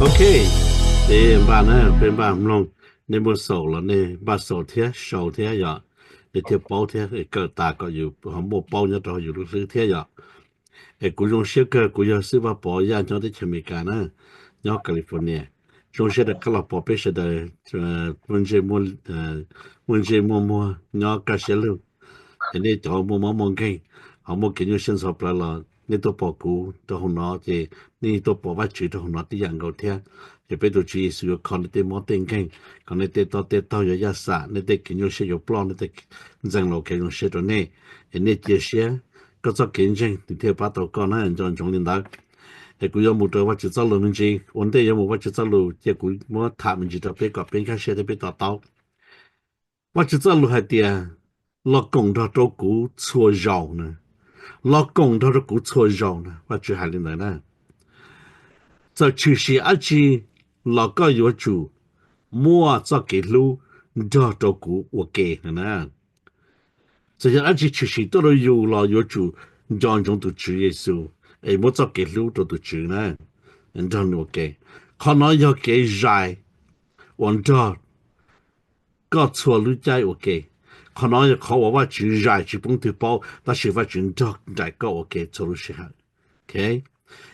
Ok, peb npaj na, peb npaj mloog, nej muaj xaus los nej npaj xaus thiab sau thiab yom, nej thiaj paub thiab kawm tas kom yus ho muaj paub nyob rau yus lub hlwb thiab yom. Es kuv zoo siab kawg, kuv yog xib Vaj Pov Yaj nyob teb chaws Amelikas na, nyob California. Zoo siab rov qab los pom peb sawv daws muaj ntsej muaj muag nyob kaj siab lug. Es nej cov muaj mob muaj nkeeg, ho muaj kev nyuaj siab ntxhov plawv los nej tuaj pom kuv rau hauv no ces nej tuaj pom Vajtswv rau hauv no tib yam nkaus thiab. Ces peb tus Tswv Yexus yuav kho nej tej mob tej nkeeg, kom nej tej toj tej taug yuav yaj xam, nej tej kev nyuaj siab yuav ploj, nej tej ntxeev los kev zoo siab rau nej. Es nej cia siab, koj txoj kev ntseeg nws thiaj pab tau koj na, nco ntsoov li ntawd. Es kuv yuav mus rau Vajtswv txoj lus me ntsis, ua ntej yuav mus Vajtswv txoj lus ces kuv muab tham me ntsis rau peb kom peb nkag siab thiab peb to taub. Vajtswv txoj lus hais tias, los koom nrog rau kuv txhua zaus na, los koom nrog rau kuv txhua zaus na, Vajtswv hais li ntawd na. Txawm tshwm sim dab tsi los koj yuav tsum muaj txoj kev hlub nrog rau kuv ua ke na. Txawm yog dab tsi tshwm sim tuaj rau yus los yuav tsum nco ntsoov tus Tswv Yexus es muab txoj kev hlub rau tus Tswv na, nrog nws ua ke. Qhov no yog kev zais uas nrog koj txhua lub caij ua ke. Qhov no yog qhov uas Vajtswv zais tsis poob twg paub, tab sis Vajtswv nrog nraim koj ua ke txhua lub sij hawm.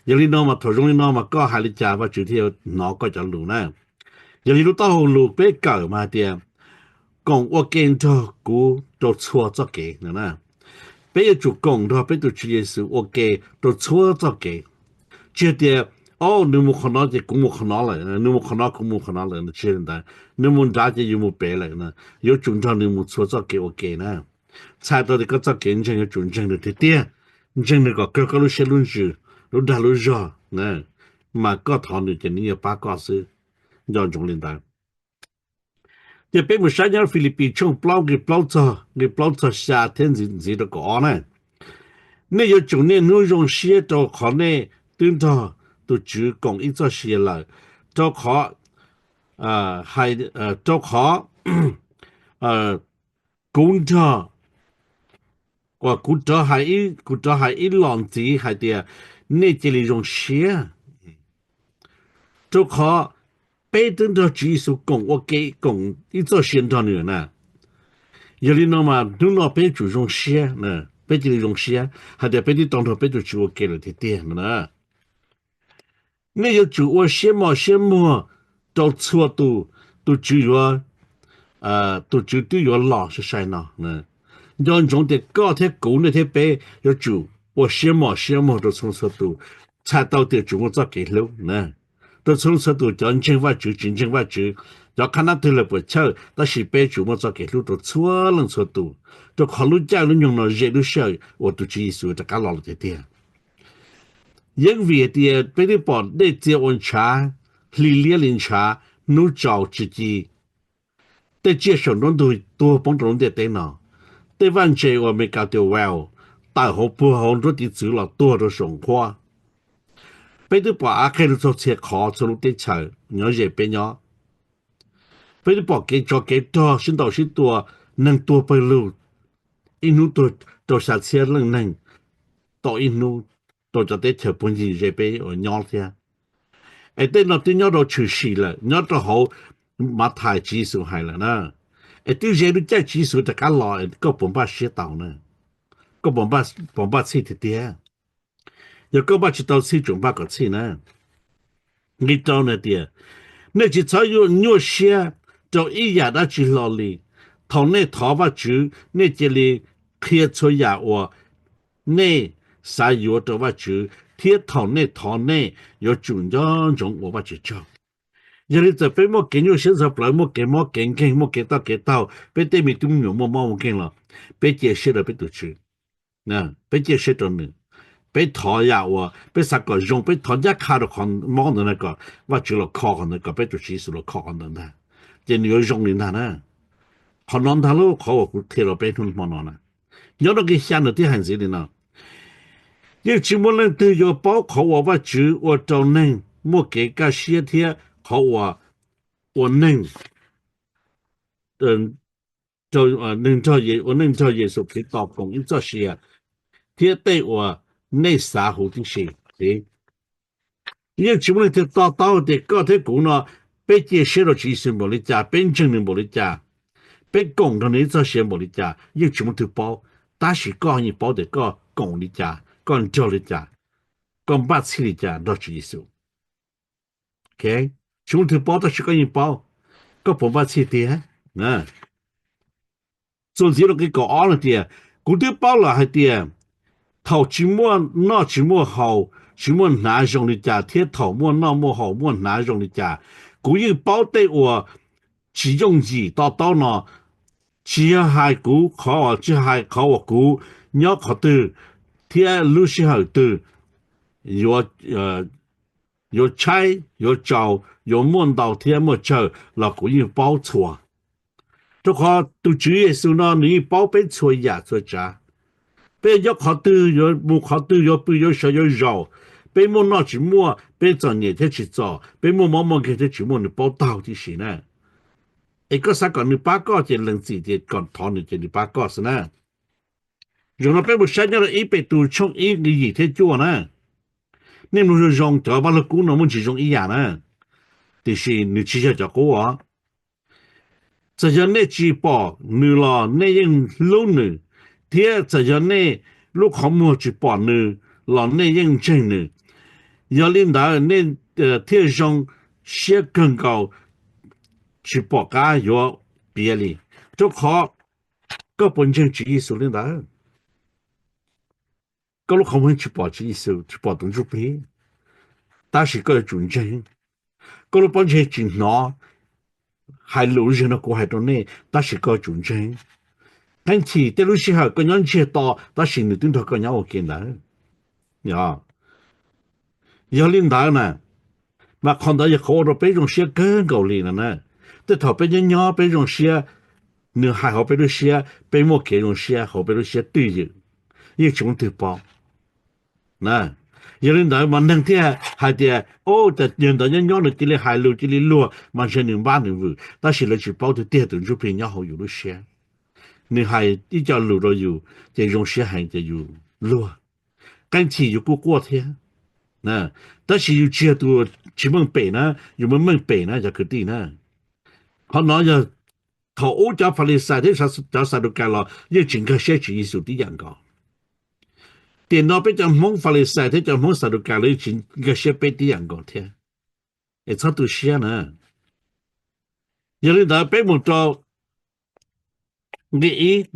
Yog li no mas thaum zoo li no mas koj hais li cas Vajtswv thiaj hnov koj cov lus na. Yog li lub taub hau lus peb kawm mas hais tias, koom ua ke nrog kuv rau txhua txoj kev. Peb yuav tsum koom nrog peb tus Tswv Yexus ua ke rau txhua txoj kev. Tsis hais tias, o, nws mus qhov no ces kuv mus qhov no lawm, nws mus qhov no kuv mus qhov no lawm, tsis li ntawd, nws mus nrad ces yus mus pem lawm. Yuav tsum nrog nws mus txhua txoj kev ua ke na. Txhais tau tias koj txoj kev ntseeg yuav tsum ntseeg nws tiag tiag, ntseeg nws kom kawg koj lub siab lub ntsws, lub dag lub zog, mas koj thov nws ces nws yuav pab koj xwb. Nco ntsoov li ntawd. Ces peb mus saib nyob Filipis tshooj plaub nqe plaub txog, nqe plaub txog xya thiab ntxiv rau kaum ob na. Nej yuav tsum niaj hnub zoo siab rau qhov nej twb nrog tus Tswv koom ib txoj sia lawm, rau qhov, rau qhov kuv nrog, kuv rov hais ib los ntxiv hais tias nej cia li zoo siab, rau qhov peb twb nrog Tswv Yexus koom ua ke, koom ib txoj sia nrog nws na. Yog li no mas hnub no peb yuav tsum zoo siab, peb cia li zoo siab hais tias peb twb tau nrog peb tus Tswv ua ke lawm tiag tiag no na. Nej yuav tsum ua siab mos siab muag rau txhua tus, tus Tswv yuav, tus Tswv twb yuav los sai sai no. Nco ntsoov tias koj thiab kuv, nej thiab peb yuav tsum ua siab mos siab muag rau txhua txhua tus, txhais tau tias tsum muaj txoj kev hlub. Rau txhua leej txhua tus, cov ntseeg Vajtswv tsis ntseeg Vajtswv, cov qhab nab twg lawm puas chawj, tab sis peb tsum muaj txoj kev hlub rau txhua leej txhua tus, rau qhov lub caij lub nyoog no ze lub sij hawm uas tus Tswv Yexus rov qab los lawm tiag tiag. Yeeb vim hais tias peb twb pom dej txia ua ntshav, hli liab li ntshav, hnub tsaus tsis ci, tej tsiaj saum nruab ntug tuag poob rau lub ntiaj teb no, tej vaj ntses uas Amelikas tias whale tawm hauv puag hauv nruab tiv txwv los tuag rau saum nqhuab. Peb twb pom av qeeg rau txhua txhia qhov txhua lub teb chaws nyob ze peb nyob. Peb twb pom kev tsov kev rog sib ntaus sib tua, neeg tuag pawg lug, ib hnub tuag rau xya txhiab leej neeg, tau ib hnub rau cov teb chaws puag ncig ze peb uas nyob thiab. Es tej no twb nyob rau tshwm sim lawm, nyob rau hauv Mathais Tswv Yexus hais lawm na. Es twb ze lub caij Tswv Yexus rov qab los, koj puas npaj siab tau na? Koj puas npaj txhij tiag tiag? Yog koj npaj tsis tau txhij, tsum npaj kom txhij na. Nqe rau nws tias, nej tsis txhob nyuaj siab rau ib yam dab tsi hlo li. Thaum nej thov Vajtswv, nej cia li qhia txhua yam uas nej xav yuav rau Vajtswv, thiab thaum nej thov nej yuav tsum nco ntsoov ua Vajtswv tsaug. Yog li txawm peb muaj kev nyuaj siab ntxhov plawv, muaj kev mob kev nkeeg, muaj kev toj kev taug, peb tej me tub me nyuam muaj mob muaj nkeeg los, peb cia siab rau peb tus Tswv. Peb cia siab rau nws. Peb thov yam uas peb xav kom zoo, peb thov ncaj qha rau qhov mob ntawd na kom Vajtswv los kho qhov ntawd, kom peb tus Tswv Yexus los kho qhov ntawd ntag, ces nws yuav zoo li ntag na. Qhov no ntag lub qhov uas kuv qhia rau peb hnub hmo no na. Nyob rau nqe xya nws thiaj hais ntxiv li no, yeej tsis muaj leej twg yuav paub qhov uas Vajtswv ua rau neeg muaj kev kaj siab thiab qhov uas ua neeg, neeg nrog, ua neeg nrog Yexus Khetos koom ib txoj sia, thiab tej uas nej xav huv tib si. Yeej tsis muaj leej twg to taub tias koj thiab kuv no, peb cia siab rau Tswv Yexus npaum li cas, peb ntseeg nws npaum li cas, peb koom nrog nws ib txoj sia npaum li cas, yeej tsis muaj leej twg paub. Tab sis koj yeej paub tias koj koom li cas, koj nrog li cas, koj npaj txhij li cas nrog Tswv Yexus. Tsis muaj leej twg paub tab sis koj yeej paub. Koj puas npaj txhij tiag? Txuas ntxiv rau nqe kaum ob no tias, kuv twb paub lawm hais tias thaum tsis muaj noj tsis muaj haus, tsis muaj hnav zoo li cas thiab thaum muaj noj muaj haus muaj hnav zoo li cas, kuv yeej paub tej uas tsis yooj yim to taub no. Tsis yog hais kuv qhov, tsis hais qhov uas kuv nyob qhov twg thiab lub sij hawm twg yuav tshaib yuav tsaus, yuav muaj ntau thiab muaj tsawg los kuv yeej paub txhua. Rau qhov tus Tswv Yexus no nws yeej paub peb txhua yam txhua tsav. Peb yuav nyob qhov twg, yuav mus qhov twg, yuav pw yuav sawv yuav zaum, peb muaj noj tsis muaj, peb txom nyem thiab tsis txom, peb muaj mob muaj nkeeg thiab tsis muaj, nws paub taug tib si na. Es koj xav kom nws pab koj ces lees txim tias kom thov nws ces nws pab koj xwb na. Zaum no peb mus saib nyob rau ib Petus tshooj ib nqe yim thiab cuaj na. Nej mloog zoo zoo, cov vaj lug kub no muaj ntsis zoo ib yam na, tiam sis nws tsis yog cov qub os. Txawm yog nej tsis pom nws los nej yeej hlub nws, thiab txawm yog nej lub qhov muag tsis pom nws los nej yeej ntseeg nws. Yog li ntawd nej thiaj zoo siab kawg nkaus, tsis pom qab yuav piav li. Rau qhov koj puas ntseeg Tswv Yexus li ntawd? Koj lub qhov muag tsis pom Tswv Yexus, tsis pom tus Ntsuj Plig, tab sis koj yuav tsum ntseeg. Koj lub pob ntseg tsis hnov hais lus lus zog no kuv hais rau nej, tab sis koj yuav tsum ntseeg. Qee chim tej lub sij hawm koj nyob ntsiag to, tab sis nws twb nrog koj nyob ua ke ntawd. Yog li ntawd na, mas qhov ntawd yog qhov ua rau peb zoo siab kawg nkaus li no na. Tej thaum peb nyob nyob peb zoo siab, nws hais hauv peb lub siab, peb muaj kev zoo siab hauv peb lub siab twj ywm, yeej tsis muaj leej twg paub. Yog li ntawd mas neeg thiaj hais tias, o, cas yawg ntawd nyob nyob nws cia li hais lus cia li luag mas ntshe nws npab nws vwm, tab sis lawv tsis paub tiag tiag tus Ntsuj Plig nyob hauv yus lub siab. Nws hais ib co lus rau yus ces zoo siab heev ces yus luag. Qee chim yus kuj quaj thiab, tab sis yus tsis yog tus tsis meej pem na, yus meej meej pem na cov kwv tij na. Qhov no yog thaum ub cov Falixais thiab cov Xadukas los yeej tsis nkag siab Tswv Yexus tib yam nkaus. Tiam no peb cov Hmoob Falixais thiab cov Hmoob Xadukas los yeej tsis nkag siab peb tib yam nkaus thiab. Es txhob tu siab na. Yog li ntawd peb mus rau nqe ib,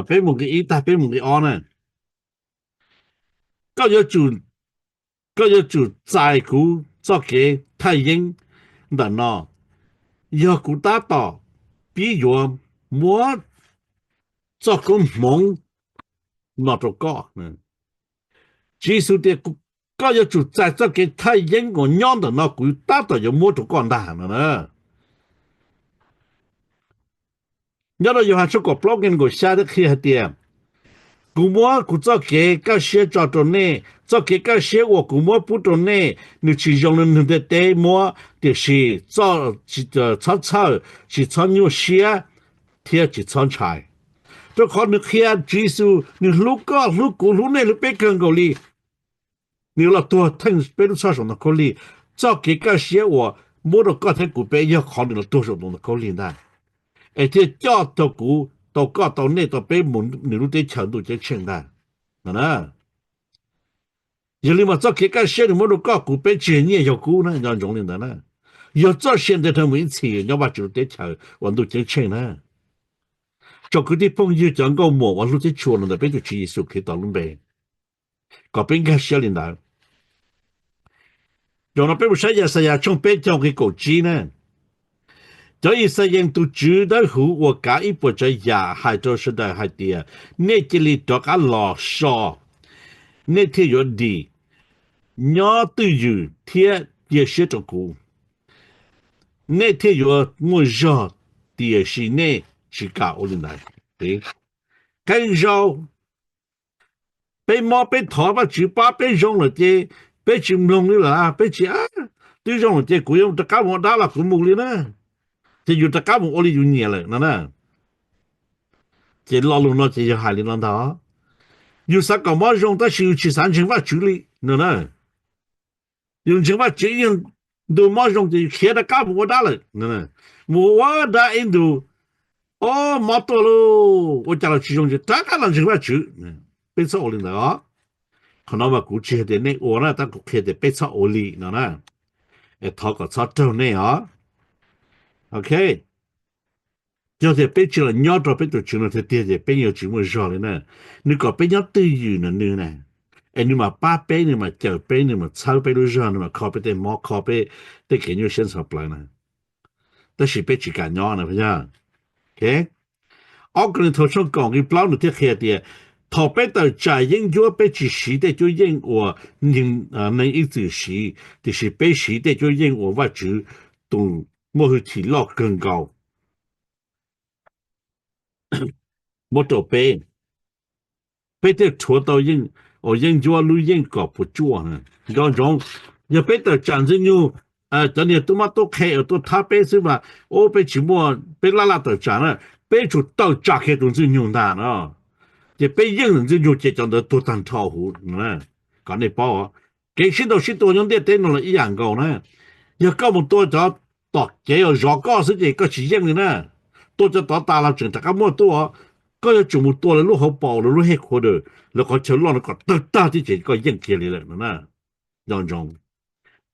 peb mus nqe ib tag peb mus nqe ob na. Koj yuav tsum, koj yuav tsum txais kuv txoj kev thaj yeeb ntawm no, yog kuv tab tom pib yuav muab txoj koob hmoov no rau koj. Tswv Yexus tias, koj yuav tsum txais txoj kev thaj yeeb uas nyob ntawm no kuv tab tom yuav muab rau koj ntag no na. Nyob rau Yauhas tshooj kaum plaub nqe nees nkaum xya thiaj qhia hais tias, kuv muab kuv txoj kev kaj siab tso rau nej, txoj kev kaj siab uas kuv muab pub rau nej, nws tsis zoo li neeg ntiaj teb muab, tiam sis txhob txhawj, tsis txhob nyuaj siab thiab tsis txhob ntshai. Rau qhov nws qhia, Tswv Yexus nws hlub koj, hlub kuv, hlub nej, hlub peb kawg nkaus li. Nws los tuag theej peb lub txhoj saum ntoo khaub lig. Txoj kev kaj siab uas muab rau koj thiab kuv peb yog qhov nws los tuag saum ntoo khaub lig ntag, es thiaj coj tau kuv, tau koj, tau nej, tau peb mus nws lub teb chaws ntuj ceeb tsheej ntag no na. Yog li mas txoj kev kaj siab nws muab rau koj kuv peb tsis yog nyiaj yog kub na, nco ntsoov li ntawd na. Yog txoj sia ntev dhawv mus ib txhis nyob Vajtswv lub teb chaws uas ntuj ceeb tsheej na. Tsoom kwv tij phooj ywg cov nkauj muam uas hlub thiab tshua los ntawm peb tus Tswv Yexus Khetos lub npe, kom peb nkag siab li ntawd. Zaum no peb mus saib Yaxayas tshooj peb caug nqe kaum tsib na. Cov Yixalayees tus Tswv dawb huv uas kav ib puas tsav yam hais rau sawv daws hais tias, nej cia li rov qab los so, nej thiaj yuav dim, nyob twj ywm thiab cia siab rau kuv, nej thiaj yuav muaj zog, tiam sis nej tsis kam ua li ntawd. Qee zaus peb mob peb thov Vajtswv pab peb zoo lawm ces peb tsis mloog li lawm, peb tsis, twb zoo lawm ces kuv yuav rov qab mus ua dab los kuv mus li na, ces yus rov qab mus ua li yus nyiam lawm no na. Ces lo lus no ces yog hais li no ntag, yus xav kom mob zoo tab sis yus tsis xav ntseeg Vajtswv li no na. Yus ntseeg Vajtswv yeej ntu mob zoo ces yus khiav rov qab mus ua dab lawm, mus ua dab ib ntus, o, mob tuaj lauj, ua cas los tsis zoo ces rov qab los ntseeg Vajtswv. Peb txhob ua li ntawd os. Qhov no mas kuv tsis hais tias nej ua na, tab kuv qhia tias peb txhob ua li no na. Thov kom txhob raug nej os. Ok. Yog tias peb tsis los nyob rau peb tus Tswv no tiag tiag ces peb yuav tsis muaj zog li na. Nws kom peb nyob twj ywm na nws na, es nws mam pab peb, nws mam cawm peb, nws mam txhawb peb lub zog, nws mam kho peb tej mob, kho peb tej kev nyuaj siab ntxhov plawv na. Tab sis peb tsis kam nyob na. Yog, ok. Ob Kauleethaus tshooj kaum nqe plaub nws thiaj qhia tias thaum peb tawm tsam yeeb ncuab peb tsis siv tej cuab yeej uas neeg ib txwm siv, tiam sis peb siv tej cuab yeej uas Vajtswv tus muaj hwj chim loj kawg nkaus muab rau peb, peb thiaj rhuav tau yeeb ncuab lub yeej kom puas tsuaj. Nco ntsoov, yog peb tawm tsam Ntxwg Nyoog, cov niag tub mab tub qhe uas tuaj thab peb xwb mas, ub, peb tsis muaj, peb laj laj tawm tsam na, peb tsum tawm tsam kiag tus Ntxwg Nyoog ntag no, ces peb yeej ntawm Ntxwg Nyoog ces cov ntawd tuag tag nrho huv. Kom nej paub, kev sib ntaus sib tua nyob ntiaj teb no los ib yam nkaus na. Yog koj mus tua cov tom kev uas zov koj xwb ces koj tsis yeej li na. Tua cov tod tas los tseem rov qab muaj tuaj. Koj yuav tsum mus tua lawv lub hauv paus, lawv lub headquarter, lawv qhov chaw loj no kom tawg tag thiab ces koj yeej kiag li lawm no na. Nco ntsoov,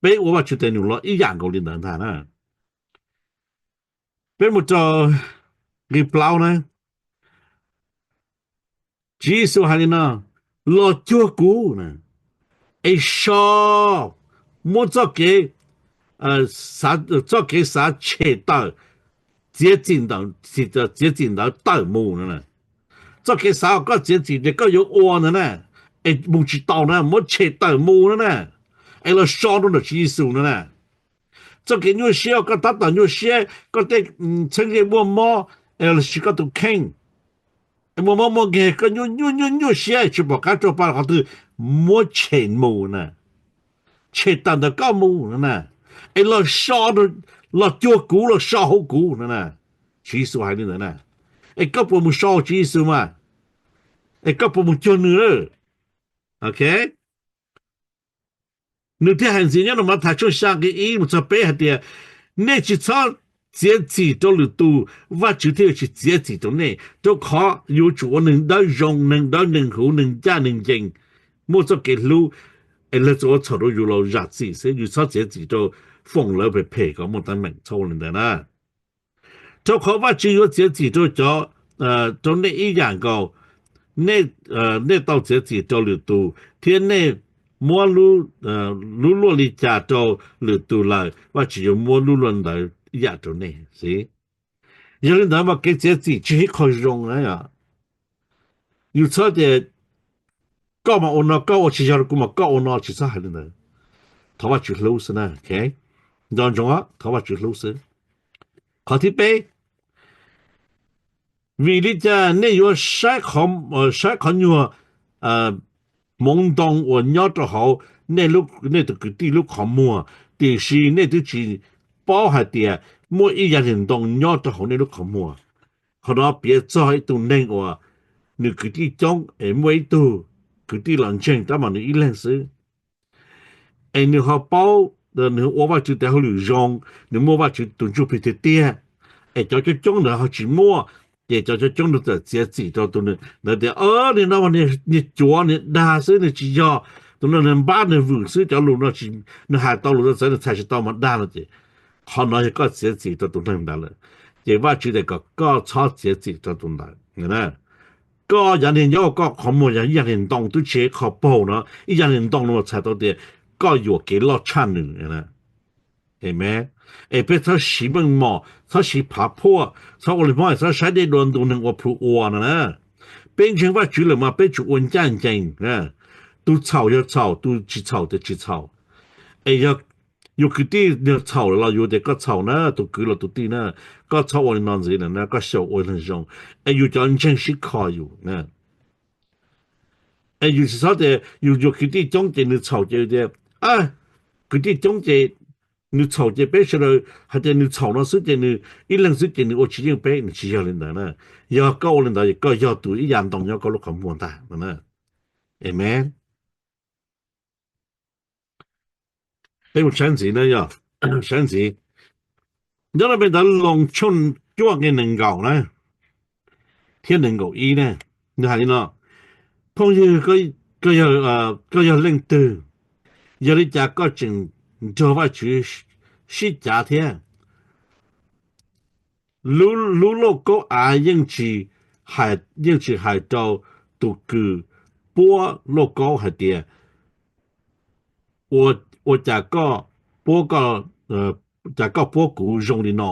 peb ua Vajtswv tes num los ib yam nkaus li ntawd ntag na. Peb mus rau nqe plaub na. Tswv Yexus hais li no, los cuag kuv, es so, muab txoj kev, txoj kev xav tshem tawm, txiav txim ntawd, txiav txim ntawd tawm mus no. Txoj kev xav uas koj txiav txim tias koj yuav ua ntawd na, es mus tsis tau na, muab tshem tawm mus no na, es los so rau ntawm Tswv Yexus no na. Txoj kev nyuaj siab uas koj tab tom nyuaj siab, koj tej txheeb ze muaj mob, es los sis koj tus kheej muaj mob muaj nkeeg, koj nyuaj nyuaj nyuaj nyuaj siab tsis pom qab rau pa qhov twg, muab tshem mus na, tshem tawm ntawm koj mus no na, es los so, los cuag kuv, los so hauv kuv no na. Tswv Yexus hais li ntawd na. Es koj puas mus so Tswv Yexus mas? Es koj puas mus cuag nws lawm? Ok. Nws thiaj hais ntxiv nyob rau Mathais tshooj xya nqe ib mus txog peb hais tias, nej tsis txhob txiav txim rau lwm tus, Vajtswv thiaj yuav tsis txiav txim rau nej, rau qhov yuav tsum ua neeg dawb zoo, neeg dawb neeg huv, neeg ncaj neeg ncees, muaj txoj kev hlub, es lawv txawm ua txhaum rau yus los zam txim xwb, yus txhob txiav txim rau, foom lawv phem phem kom muaj teeb meem, txhob ua li ntawd na. Rau qhov Vajtswv yuav txiav txim rau cov, rau nej ib yam nkaus nej tau txiav txim rau lwm tus, thiab nej muab lub luaj li cas rau lwm tus lawm, Vajtswv yuav muab lub luaj ntawd ib yam rau nej xwb. Yog li ntawd mas kev txiav txim tsis yog ib qho zoo na. Yus txhob tias koj mas ua no, koj ua tsis yog rau kuv mas koj ua no, tsis txhob hais li ntawd. Thov Vajtswv hlub xwb na. Nco ntsoov, thov Vajtswv hlub xwb. Qhov thib peb, vim li cas nej yuav saib qhov nyuag hmoov ntoo uas nyob rau hauv nej tus kwv tij lub qhov muag, tiam sis nej twb tsis paub hais tias muaj ib yam niag ntoo nyob rau hauv nej lub qhov muag? Qhov no piav txog ib tug neeg uas nws kwv tij coob es muaj ib tug kwv tij los ntseeg tab mas nws ib leeg xwb. Es nws ho paub, nws ua Vajtswv tes hauj lwm zoo, nws muaj Vajtswv tus Ntsuj Plig tiag tiag, es cov coob coob ntawd ho tsis muaj, ces cov coob coob ntawd txawm txiav txim rau tus ntawd tias, niag no niag cuav niag dag xwb, nws tsis yog, tus no nws npab nws vwm xwb, cov lus no nws hais tau lus txawv, nws txhais tsis tau mas dag no ces qhov no yog koj txiav txim rau tus neeg ntawd lawm. Ces Vajtswv tias kom koj txhob txiav txim rau tus ntawd. Koj yav niag nyob koj qhov muag yog ib yam niag ntoo twb tsis qho paug no, ib yam niag ntoo no txhais tau tias koj yuam kev loj tshaj nws. Amen. Es peb txhob siv meej mom, txhob siv phav phuaj, txhob ua li Hmoob, txhob saib dej dua ntu neeg ua plhu ua no na. Peb ntseeg Vajtswv lawm mas peb tsum ua ncaj ncees. Tus txhaum yog txhaum, tus tsis txhaum tias tsis txhaum. Es yog yus kwv tij nws txhaum los yus tias koj txhaum na, tus kwv los tus tij na, koj txhob ua li no ntxiv lawm na, koj xyaum ua li zoo. Es yus cov ntseeg sib kho yus. Es yus tsis txhob tias yus yuav kwv tij coob ces nws txhaum ces tias, kwv tij coob ces nws txhaum ces peb sawv daws hais tias nws txhaum no xwb ces nws ib leeg xwb ces nws ua tsis yeej peb, nws tsis yog li ntawd na. Yog koj ua li ntawd koj yog tus ib yam ntoo nyob koj lub qhov muag ntag. Amen. Peb mus saib ntxiv na, yog saib ntxiv. Nyob rau pem ntawd Loos tshooj cuaj nqe nees nkaum na, thiab nees nkaum ib na, nws hais li no: Phooj ywg, koj yog leej twg? Yog li cas koj tseem nrog Vajtswv sib cav thiab? Lub lauj kaub av yeej tsis hais rau tus kws puab lauj kaub hais tias, ua cas koj puab kuv zoo li no?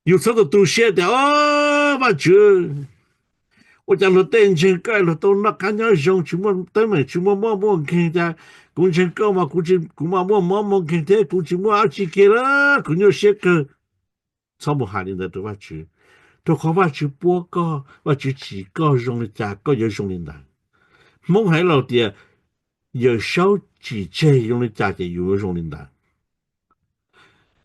Yus txhob tu tu siab tias, O, Vajtswv, ua cas luag tej ntseeg koj luag tau noj qab nyob zoo, tsis muaj teeb meem, tsis muaj mob muaj nkeeg, cas kuv ntseeg koj mas kuv mas muaj mob muaj nkeeg thiab kuv tsis muaj dab tsi kiag li, kuv nyuaj siab kawg. Txhob mus hais li ntawd rau Vajtswv, rau qhov Vajtswv puab koj, Vajtswv tsim koj zoo li cas koj yuav zoo li ntawd. Hmoob hais los tias, Yawm Saub tsim tseg zoo li cas ces yus yuav zoo li ntawd.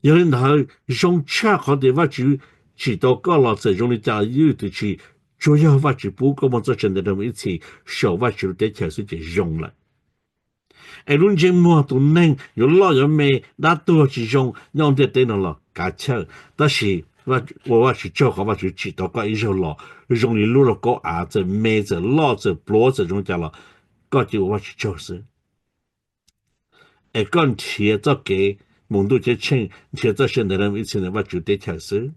Yog li ntawd, zoo tshaj qhov tias Vajtswv tsim tau koj los txawm zoo li cas ib tug tsis, tsuas yog Vajtswv pub koj muaj txoj sia ntev mus ib txhis saum Vajtswv lub teb chaws xwb ces zoo lawm. Es lub ntsej muag tus neeg yuav loj yuav me, dab tuag tsis zoo nyob ntiaj teb no los kav chawj, tab sis ua Vajtswv tsaug qhov Vajtswv tsim tau koj ib zaug los zoo li lub lauj kaub av, txawm me txawm loj txawm pluav txawm zoo li cas los koj cia ua Vajtswv tsaug xwb. Es koj nrhiav txoj kev mus ntuj ceeb tsheej, nrhiav txoj sia ntev mus ib txhis ntawm Vajtswv teb chaws xwb.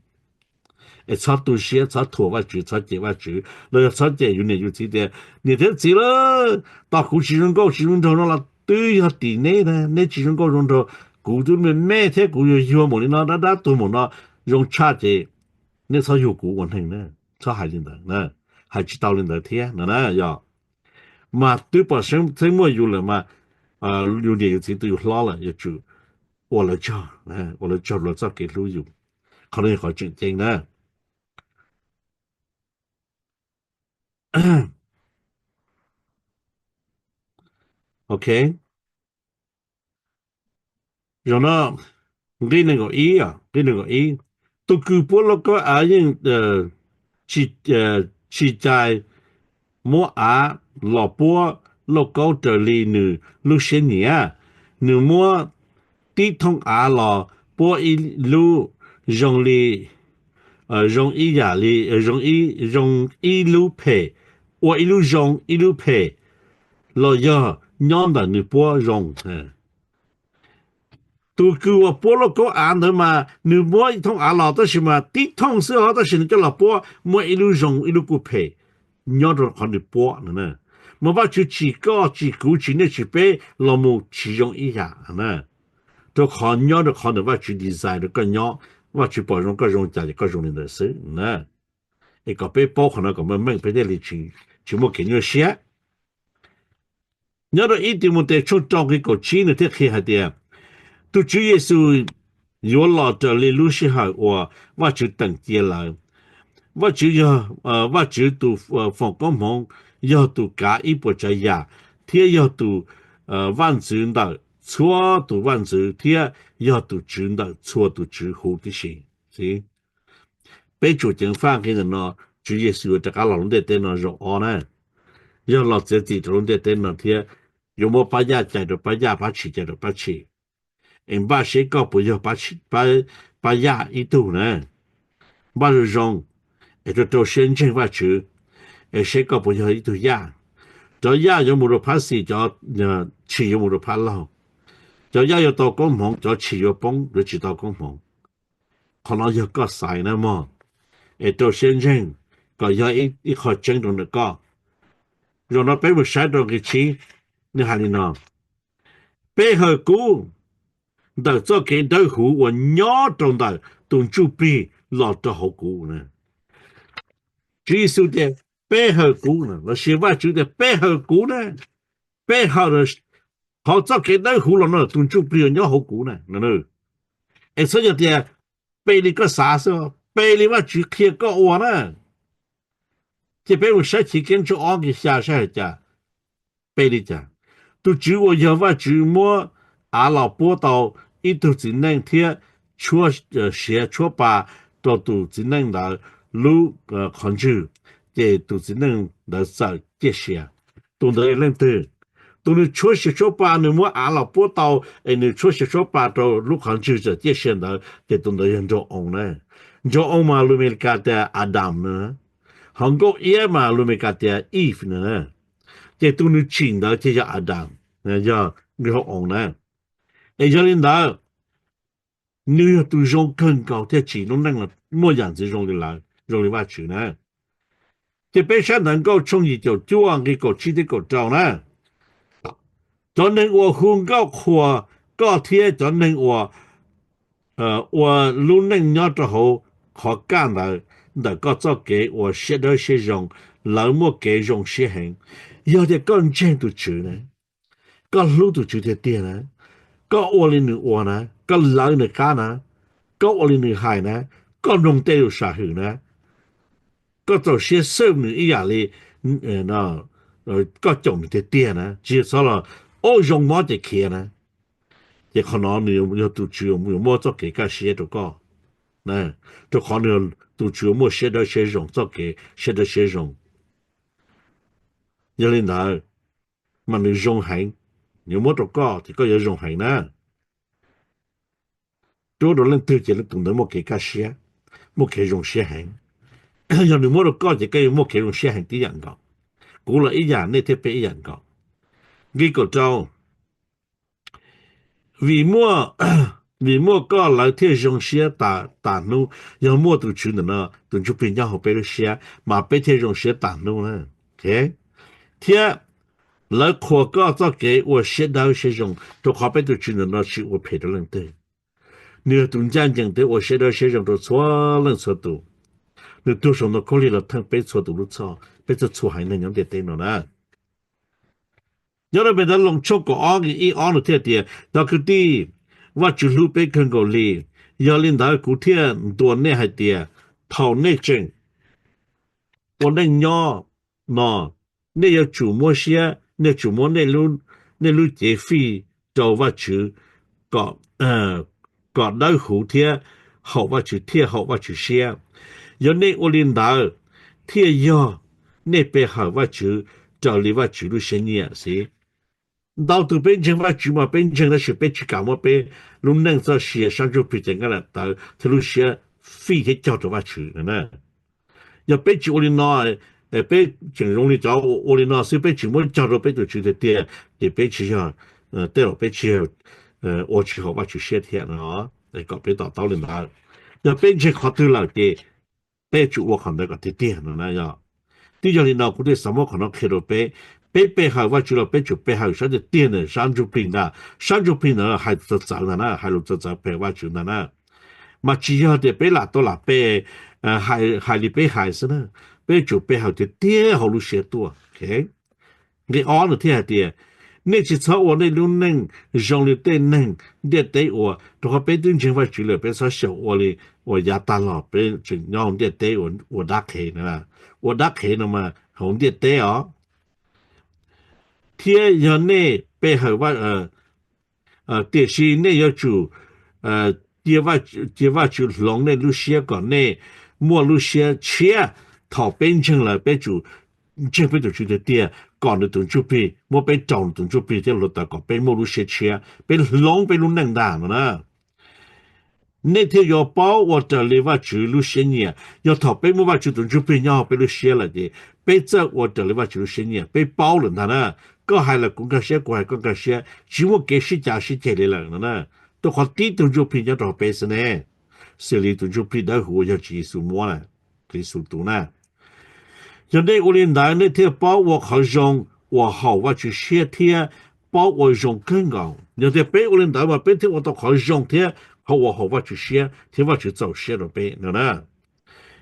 Es txhob tu siab, txhob thuam Vajtswv, txhob cem Vajtswv, los yog txhob cem yus niam yus txiv tias, Niam thiab txiv lauj, tos kuv tsis zoo nkauj tsis zoo nraug no los twb yog tim neb na, neb tsis zoo nkauj zoo nraug, kuv twb me me thiab kuv yuag yuag mus li no, dab dab tuag mus no, zoo tshaj ces neb txhob yug kuv ua neeg na. Txhob hais li ntawd na, hais tsis tau li ntawd thiab no na. Yog mas twb pom xeeb muaj yus lawm mas yus niam yus txiv twb yus hlob lawm, yuav tsum ua lawv tsaug, ua lawv tsaug rau lawv txoj kev hlub yus. Qhov no yog qhov tseem ceeb na. Ok, zaum no nqe nees nkaum ib, nqe nees nkaum ib, tus kws puab lauj kaub av yeej tsis cais muab av los puab lauj kaub raws li nws lub siab nyiam. Nws muab tib thooj av los puab ib lub zoo li, zoo ib yam li, zoo ib lub phem, ua ib lub zoo ib lub phem, los yog nyob ntawm nws puab zoo. Tus kws uas puab lauj kaub av ntawd mas nws muab ib thooj av los tab sis mas tib thooj xwb os, tab sis nws coj los puab muab ib lub zoo ib lub kuj phem, nyob rau qhov nws puab no. Mas Vajtswv tsim koj tsim kuv tsim nej tsim peb los mus tsis zoo ib yam na, rau qhov nyob rau qhov ntawm Vajtswv design rau koj nyob, Vajtswv pom zoo koj zoo cas ces koj zoo li ntawd xwb na. Es kom peb paub qhov no kom meej meej peb thiaj li tsis muaj kev nyuaj siab. Nyob rau ib Timautes tshooj rau nqe kaum tsib nws thiaj qhia hais tias, tus Tswv Yexus yuav los raws li lub sij hawm uas Vajtswv teem cia lawm. Vajtswv yog Vajtswv tus foom koob hmoov, yog tus kav ib puas tsav yam, thiab yog tus vaj ntxwv ntawm txhua tus vaj ntxwv thiab yog tus tswv ntawm txhua tus tswv huv tib si. Peb tsuas ceev faj nqi ntawm no, Tswv Yexus yuav rov qab los lub ntiaj teb no zaum ob na, yog los txiav txim rau lub ntiaj teb no thiab yuav muab pab yaj cais rau pab yaj, pab tshis cais rau pab tshis. Es npaj seb koj puas yog pab yaj ib tug na. Npaj zoo zoo, es rau rau siab ntseeg Vajtswv, es seb koj puas yog ib tug yaj. Cov yaj yuav mus rau phab xis, cov tshis yuav mus rau phab laug. Cov yaj yuav tau koob hmoov, cov tshis yuav poob yuav tsis tau koob hmoov. Qhov no yog koj xaiv na mog, es rau siab ntseeg kom yog ib qho tseeb rau ntawm koj. Zaum no peb mus saib rau nqe tsib, nws hais li no: Peb hawm kuv ntawm txoj kev dawb huv uas nyob rau ntawm tus ntsuj plig los rau hauv kuv. Tswv Yexus tias peb hawm kuv, lossis Vajtswv tias peb hawm kuv na, peb hawm qhov txoj kev dawb huv los no tus ntsuj plig uas nyob hauv kuv na. Es txhob yog tias pe li koj xav xwb, pe li Vajtswv qhia koj ua na. Ces peb mus saib Chiv Keeb tshooj ob nqe xya saib hais cas, pe li cas. Tus Tswv uas yog Vajtswv muab av los puab tau ib tug txiv neej thiab tshuab siav tshuab pa rau tus txiv neej ntawd lub qhov ntswg, ces tus txiv neej ntawd txawm ciaj sia. Tus ntawd yog leej twg? Tus nws tshuab siav tshuab pa, nws muab av los puab tau es nws tshuab siav tshuab pa rau lub qhov ntswg txawm ciaj sia ntawd ces tus ntawd yog nraug oo na. Nraug oo mas lus Amelikas tias Adam na, ho nkauj iab mas lus Amelikas tias Eve na. Ces tus nws tsim ntawd ces yog Adam, yog nraug oo na. Es yog li ntawd, nws yog tus zoo kawg nkaus thiaj tsim lub neej los muaj yam ntxwv zoo li lawv, zoo li Vajtswv na. Ces peb saib ntawv Nkauj tshooj yim caum cuaj nqe kaum tsib thiab kaum rau na. Cov neeg uas hu nkauj qhuas koj thiab cov neeg uas ua lub neej nyob rau hauv qhov kaj ntawd ntawm koj txoj kev ua siab dawb siab zoo, lawv muaj kev zoo siab heev. Yog tias koj ntseeg tus Tswv na, koj hlub tus Tswv tiag tiag na, koj ua li nws ua na, koj lawv nws qab na, koj ua li nws hais na, koj mloog tej lus sam hwm na, koj txaus siab xwb nws ib yam li koj caum nws tiag tiag na, tsis yog txhob los ua zoo mob ces khiav na. Ces qhov no nws yog tus Tswv yuav muaj txoj kev kaj siab rau koj, rau qhov nws, tus Tswv yuav muaj siab dawb siab zoo, txoj kev siab dawb siab zoo. Yog li ntawd, mas nws zoo heev, nws muab rau koj ces koj yuav zoo heev na. Rau rau leej twg ces leej tus ntawd muaj kev kaj siab, muaj kev zoo siab heev. Yog nws muab rau koj ces koj yuav muaj kev zoo siab heev tib yam nkaus. Kuv los ib yam, nej thiab peb ib yam nkaus. Nqe kaum rau, vim muaj, vim muaj koj lawv thiaj zoo siab tas hnub. Yog muaj tus Tswv ntawm no, tus Ntsuj Plig nyob hauv peb lub siab mas peb thiaj zoo siab tas hnub na. Thiab lawv qhuas koj txoj kev ua siab dawb siab zoo, rau qhov peb tus Tswv ntawm no tsis ua phem rau leej twg. Nws yog tus ncaj ncees thiab ua siab dawb siab zoo rau txhua leej txhua tus. Nws tuag saum ntoo khaub lig los theej peb txhua tus lub txhoj, peb txhua txhua haiv neeg nyob ntiaj teb no na. Nyob rau Pes Ntawv Loos tshooj kaum ob nqe ib ob nws thiaj tias, cov kwv tij, Vajtswv hlub peb kawg nkaus li, yog li ntawd kuv thiaj ntuas nej hais tias thaum nej tseem ua neej nyob no, nej yuav tsum muab siab, nej yuav tsum muab nej lub cev fij rau Vajtswv kom, kom dawb huv thiab haum Vajtswv thiaj haum Vajtswv siab. Yog nej ua li ntawd thiaj yog nej pe hawm Vajtswv raws li Vajtswv lub siab nyiam xwb. Ntau tus peb ntseeg Vajtswv mas peb ntseeg tab sis peb tsis kam muab peb lub neej txoj sia sab ntsuj plig cev nqaij daim tawv thiab lub siab fij thiab cog rau Vajtswv na. Yog peb tsis ua li no, peb tseem zoo li cov ua li no xwb, peb tsis muab cog rau peb tus Tswv tiag tiag, ces peb tsis yog, tej zaum peb tsis yog ua tsis haum Vajtswv siab thiab no, kom peb to taub li ntawd. Yog peb ntseeg qhov twg lawm ces peb yuav tsum ua qhov ntawd kom tiag tiag no na. Yog, twb yog li no kuv thiaj xav muab qhov no qhia rau peb. Peb pe hawm Vajtswv los peb tsum pe hawm sab tiag tiag ntawm sab ntsuj plig ntag. Sab ntsuj plig ntawd hais txawv txawv ntag na, hais lus txawv txawv pe hawm Vajtswv ntag na. Mas tsis yog tias peb lam tau lam pe, hais li peb hais xwb na, peb yuav tsum pe hawm tiag tiag hauv lub siab tuaj. Nqe ob nws thiaj hais tias, nej tsis txhob ua nej lub neej zoo li tej neeg ntiaj teb ua, rau qhov peb twb ntseeg Vajtswv lawm, peb txhob xyaum ua li uas yav tag los peb tseem nyob hauv ntiaj teb ua dab qhev na, ua dab qhev no mas hauv ntiaj teb os. Thiab yog nej pe hawm, tiam sis nej yuav tsum cia Vajtswv hloov nej lub siab kom nej muaj lub siab tshiab thaum peb ntseeg lawm, peb tsum ntseeg peb tus Tswv tiag tiag kom nws tus ntsuj plig, muab peb rau nws tus ntsuj plig thiab hluav taws kom peb muaj lub siab tshiab, peb hloov peb lub neej ntag no na. Nej thiaj yuav paub ua raws li Vajtswv lub siab nyiam. Yog thaum peb muaj Vajtswv tus ntsuj plig nyob hauv peb lub siab lawm ces peb txawj ua raws li Vajtswv lub siab nyiam, peb paub lawm ntag na. Koj hais los kuv nkag siab, kuv hais koj nkag siab, tsis muaj kev sib cav sib ceg li lawm no na. Rau qhov tib tug ntsuj plig nyob rau hauv peb xwb ne, xws li tus ntsuj plig dawb huv uas yog Tswv Yexus muab na, Tswv Yexus tus na. Yog nej ua li ntawd nej thiaj paub ua qhov zoo uas haum Vajtswv siab thiab paub ua zoo kawg nkaus. Yog tias peb ua li ntawd mas peb thiaj ua tau qhov zoo thiab qhov uas haum Vajtswv siab thiab Vajtswv txaus siab rau peb no na.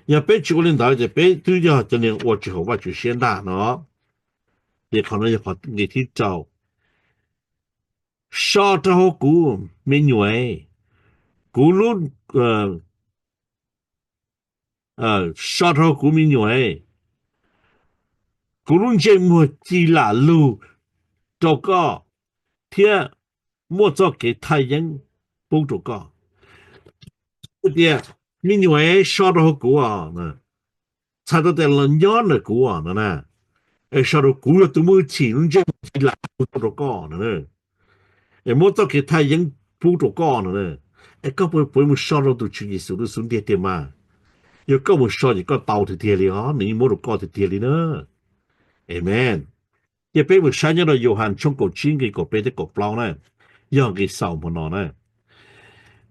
Yog peb tsis ua li ntawd ces peb twb yog cov niag ua tsis haum Vajtswv siab ntag no. Ces qhov no yog qhov nqe thib rau. So rau hauv kuv me nyuam, kuv lub, so rau hauv kuv me nyuam, kuv lub ntsej muag ci lam lug rau koj thiab muaj txoj kev thaj yeeb pub rau koj. Tias, me nyuam, so rau hauv kuv os, txhais tau tias los nyob ntawm kuv os no na. Es sau rau kuv yog tus muaj hwj chim lub ntsej muag lam kuv tau rau koj no, es muab txoj kev thaj yeeb pub rau koj no, es koj puas mus so rau tus Tswv Yexus lub xub ntiag tiag mas? Yog koj mus so ces koj tau tiag tiag li os, nws yeej muab rau koj tiag tiag li na. Amen. Ces peb mus saib nyob rau Yauhas tshooj kaum tsib nqe kaum peb thiab kaum plaub na, yog nqe xaus hmo no na.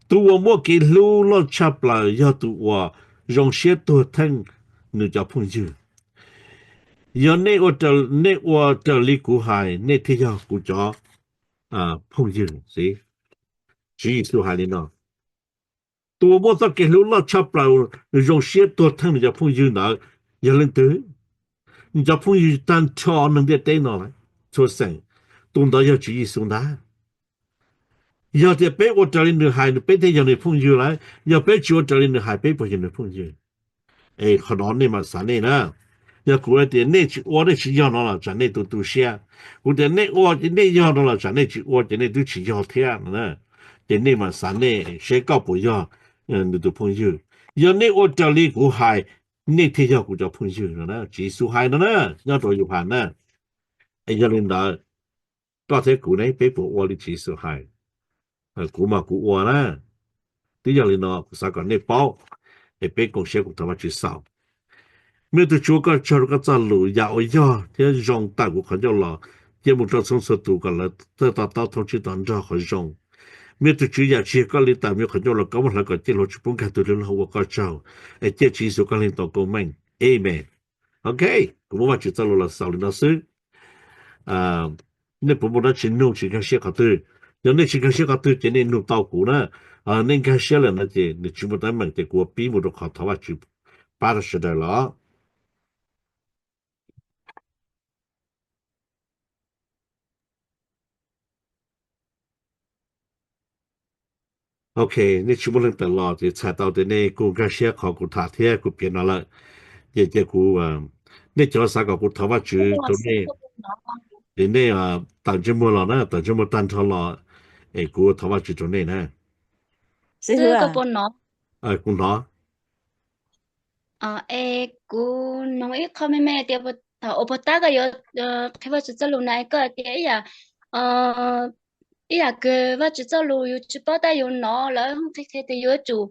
Tus uas muaj kev hlub loj tshaj plaws yog tus uas zoo siab tuag theej nws cov phooj ywg. Yog nej ua raws li kuv hais, nej thiaj yog kuv cov phooj ywg. Tswv Yexus hais li no, tus uas muaj txoj kev hlub loj tshaj plaws, nws zoo siab tuag theej nws cov phooj ywg ntawd yog leej twg? Nws cov phooj ywg tag nrho neeg ntiaj teb no lawm, txhua xeem, tus ntawd yog Tswv Yexus ntag. Yog tias peb ua raws li nws hais, peb thiaj yog nws phooj ywg lawm. Yog peb tsis ua raws li nws hais, peb puas yog nws phooj ywg? Es qhov no nej mam xav nej na. Yog kuv hais tias nej tsis ua, nej tsis yog no los tsam nej tu tu siab. Kuv tias nej ua ces nej yog no los tsam nej tsis ua ces nej twb tsis yog thiab no. Ces nej mam xav nej seb koj puas yog nws tus phooj ywg. Yog nej ua raws li kuv hais, nej thiaj yog kuv cov phooj ywg no. Tswv Yexus hais no na, nyob rau Yauhas na. Es yog li ntawd, koj thiab kuv ne, peb puas ua li Tswv Yexus hais? Kuv mas kuv ua na. Twb yog li no kuv xav kom nej paub, es peb koom siab kuv thov Vajtswv xaus. Me tus Tswv, koj tsaug rau koj txoj lus, yam uas yog thiab zoo tawm kuv qhov ncauj los, cia mus rau txhua txhua tus kom lawv txawj to taub thoob tswj to nrog qhov zoo. Me tus Tswv, yam tsis yog koj li tawm me qhov ncauj los koj muab hlawv kom ciaj hluas tsis pub nkag tus hlwb los ua koj tsaug, es cia Tswv Yexus koj leeg tau koob meej. Amen. Ok, kuv muab Vajtswv txoj lus los xaus li no xwb. Nej puas muaj dab tsi nug tsis nkag siab qhov twg? Yog nej tsis nkag siab qhov twg ces nej nug tau kuv na. Nej nkag siab lawm no ces nws tsis muaj teeb meem ces kuv ua pib mus rau qhov thov Vajtswv pab rau sawv daws los. Ok, nej tsis muaj leej twg los ces txhais tau tias nej kuj nkag siab qhov kuv tham thiab kuv piav no lawm. Ces cia kuv, nej cov xav kom kuv thov Vajtswv rau nej, ces nej tawm ntsej muag los na, tawm ntsej muag tag nrho los, es kuv thov Vajtswv rau nej na. Kuv hnov. Es kuv hnov ib qho me me tias thaum uas puag ta koj yuav qhia Vajtswv txoj lus na, koj tias ib yam, ib yam kws Vajtswv txoj lus yus tsis paub tab yus hnov lawv qhia qhia tias yuav tsum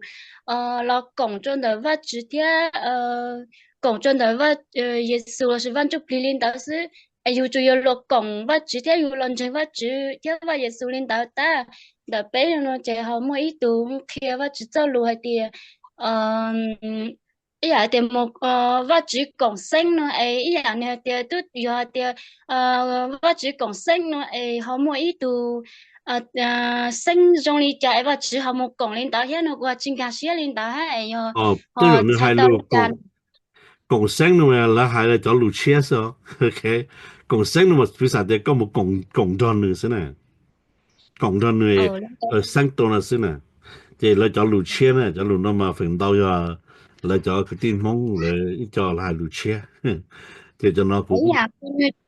los koom rau ntawm Vajtswv thiab koom rau ntawm Yexus lossis Vaj Ntsujplig li ntawd xwb. Es yus tsuas yuav los koom Vajtswv thiab yus los ntseeg Vajtswv thiab Vaj Yexus li ntawd tab. Ntawm peb no ces ho muaj ib tug qhia Vajtswv txoj lus hais tias ib yam tias mus Vajtswv koom xeeb no es ib yam nws hais tias twb yog hais tias Vajtswv koom xeeb no es ho muaj ib tug xeeb zoo li cas es Vajtswv ho mus koom li ntawd thiab no kuv ho tsis nkag siab li ntawd hab es yog ho txhais tau li cas. Koom xeeb no lawv hais lawv cov lus tshiab xwb. Koom xeeb no mas piv xam tias koj mus koom nrog nws xwb na, koom nrog nws, xeeb rau no xwb na. Ces lawv cov lus tshiab na, cov lus no mas feem ntau yog lawv cov kwv tij Hmoob lawv ib co lawv hais lus tshiab. Ces cov no kuv,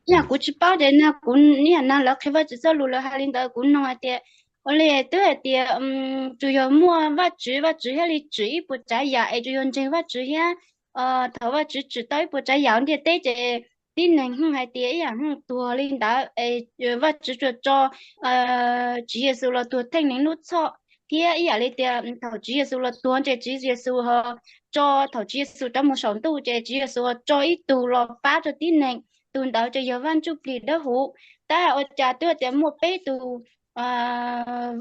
yam kuv tsis paub ces kuv ib yam no lawv qhia Vajtswv txoj lus lawv hais li ntawd kuv noog hais tias ua li twb hais tias tsuas yog muaj Vajtswv, Vajtswv thiaj li tswm ib puas tsav yam es tsuas yog ntseeg Vajtswv thiab thaum Vajtswv tswm tau ib puas tsav yam ntiaj teb ces tib neeg hnov hais tias ib yam hnov tuag li ntawd es Vajtswv tsuas tso Tswv Yexus los tuag theej neeg lub txhoj thiab ib yam li tias thaum Tswv Yexus los tuag ces Tswv Yexus ho tso, thaum Tswv Yexus rov mus saum ntuj ces Tswv Yexus ho tso ib tug los pab rau tib neeg, tus ntawd ces yog Vaj Ntsujplig Dawb Huv. Tab ua cas twb tias muaj peb tug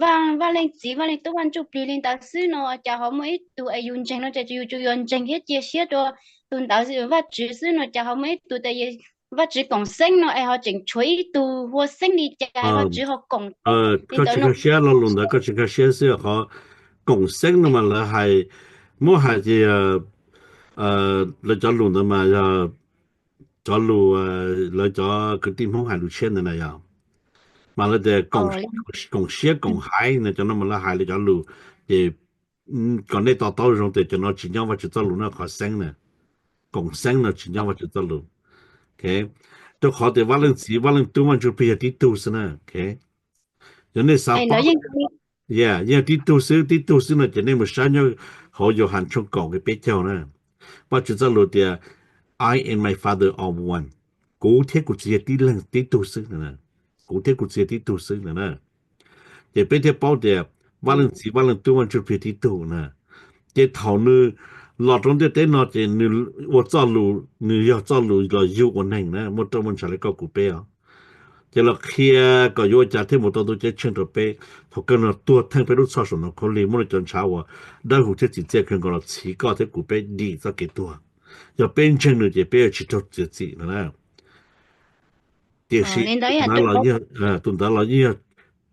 Vaj, Vaj Leej Txiv, Vaj Leej Tub, Vaj Ntsujplig li ntawd xwb no cas ho muaj ib tug es yus ntseeg no ces yus tsuas yuav ntseeg thiab cia siab rau tus ntawd Vajtswv xwb no cas ho muaj ib tug tias Vajtswv koom xeeb no es ho tseem tshuav ib tug hua xeeb li cas Vajtswv ho koom. Koj tsis nkag siab, lo lus ntawd koj tsis nkag siab xwb, qhov koom xeeb no mas lawv hais, muab hais tias lawv cov lus ntawd mas yog cov lus lawv cov kwv tij Hmoob hais lus tshiab ntawd na yog, mas lawv tias koom siab koom haiv no, cov no mas lawv hais lawv cov lus, ces kom nej to taub zoo tias cov no tsis nyob Vajtswv txoj lus na, qhov xeeb na, koom xeeb no tsis nyob Vajtswv txoj lus. Rau qhov tias Vaj Leej Txiv, Vaj Leej Tub, Vaj Ntsujplig yog tib tug xwb na. Yog nej xav paub, yog tib tug xwb, tib tug xwb no ces nej mus saib nyob hauv Yauhas tshooj kaum nqe peb caug na. Vajtswv txoj lus tias I and my Father are one. kuv thiab kuv txiv yog tib leeg tib tug xwb no na. Kuv thiab kuv txiv yog tib tug xwb no na. Ces peb thiaj paub tias Vaj Leej Txiv, Vaj Leej Tub, Vaj Ntsuj Plig tib tug na. Ces thaum nws los rau ntiaj teb no ces nws ua txoj lus, nws yog txoj lus los yug ua neeg na, muaj roj muaj ntsha li koj kuv peb os. Ces los qhia kom yuav ua cas thiaj mus tau ntuj ceeb tsheej rau peb. Thaum kawg no tuag theej peb lub txhoj saum no khaub lig, muab nws cov ntshav uas dawb huv thiab txim txiaj kawg nkaus los txhiv koj thiab kuv peb dim txoj kev tuag. Yog peb ntseeg nws ces peb yuav tsis raug txiav txim no na. Tiam sis tus ntawd los yeej, tus ntawd los yeej yog,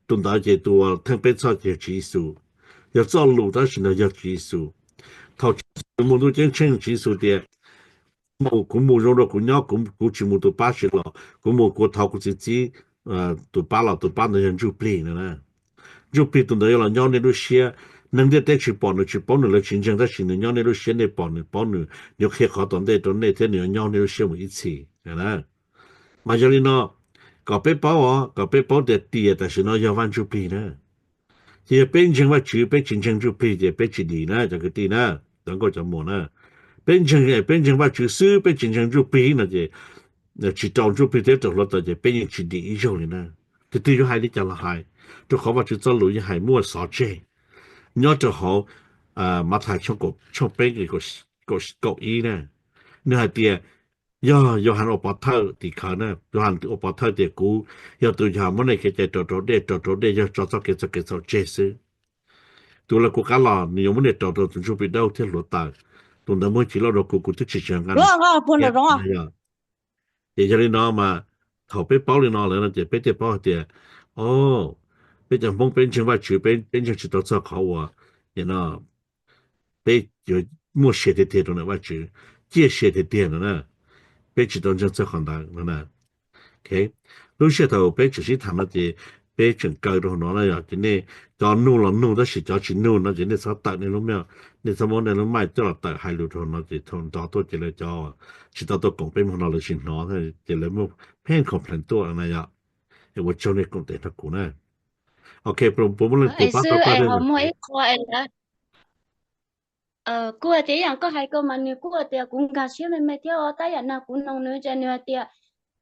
tus ntawd ces tus uas theej peb txhoj ces yog Tswv Yexus. Yog txoj lus tab sis no yog Tswv Yexus. Thaum Tswv Yexus mus ntuj ceeb tsheej, Tswv Yexus tias, mus, kuv mus zoo dua kuv nyob, kuv, kuv tsis mus tus pab tsis los, kuv mus kuv thov kuv txiv txib tus pab los, tus pab ntawd yog ntsuj plig no na. Ntsuj plig tus ntawd yuav los nyob nej lub siab. Neeg ntiaj teb tsis pom nws tsis paub nws, lawv tsis ntseeg, tab sis nws nyob nej lub siab, nej pom nws paub nws, nws yuav qhia qhov tom ntej rau nej thiab nws yuav nyob nej lub siab mus ib txhis na. Mas yog li no, kom peb paub os, kom peb paub tias tias tam sim no yog Vaj Ntsuj Plig na. Ces yog peb ntseeg Vajtswv peb tsis ntseeg Ntsuj Plig ces peb tsis dim na cov kwv tij na, cov nkauj cov muam na. Peb ntseeg, peb ntseeg Vajtswv xwb peb tsis ntseeg Ntsuj Plig no ces tsis rau Ntsuj Plig thiab rau hluav taws ces peb yeej tsis dim ib zaug li na. Tus twg yuav hais li cas los hais, rau qhov Vajtswv txoj lus yeej hais muaj xov tseg nyob rau hauv Mathais tshooj peb nqe kaum ib na. Nws hais tias yog Yauhas ua pov thawj tim khawv na, Yauhas ua pov thawj tias kuv yog tus yog muab nej kev cai rau rau dej, rau rau dej yog tso txoj kev txoj kev txhaum tseg xwb. Tus lawv kuv qab los nws yuav muab nej rau rau tus ntsuj plig dawb thiab hluav taws. Tus ntawd muab cim loj rau kuv, kuv twb tsis tsis nqa nws. Ces yog li no mas thaum peb paub li no lawm no ces peb thiaj paub hais tias, o, peb cov Hmoob peb ntseeg Vajtswv, peb ntseeg tsis tau txog qhov uas no peb yuav muaj sia tiag tiag rau ntawm Vajtswv, ciaj sia tiag tiag no na. Peb tsis tau ntseeg txog qhov ntawd no na. Lub sij hawm thaum peb tseem sib tham no ces peb tseem kaw rau hauv no na yom, ces nej cov nug los nug tab sis cov tsis nug no ces nej txhob tawm nej lub, nej txhob muab nej lub mic coj los tawm hais lus rau hauv no ces thaum nrov tuaj ces lawv cov tsis tau tuaj koom peb hmo no lawv tsis hnov ces lawv muaj pheej complain tuaj na yom. Es ua tsaug nej koom tes nrog kuv na. Ok, puas muaj leej twg pab tau koj thiab? Kuj hais tias ib yam koj hais ko mas nws kuj hais tias kuv nkag siab me me thiab os, tab yam no kuv noog nws ces nws hais tias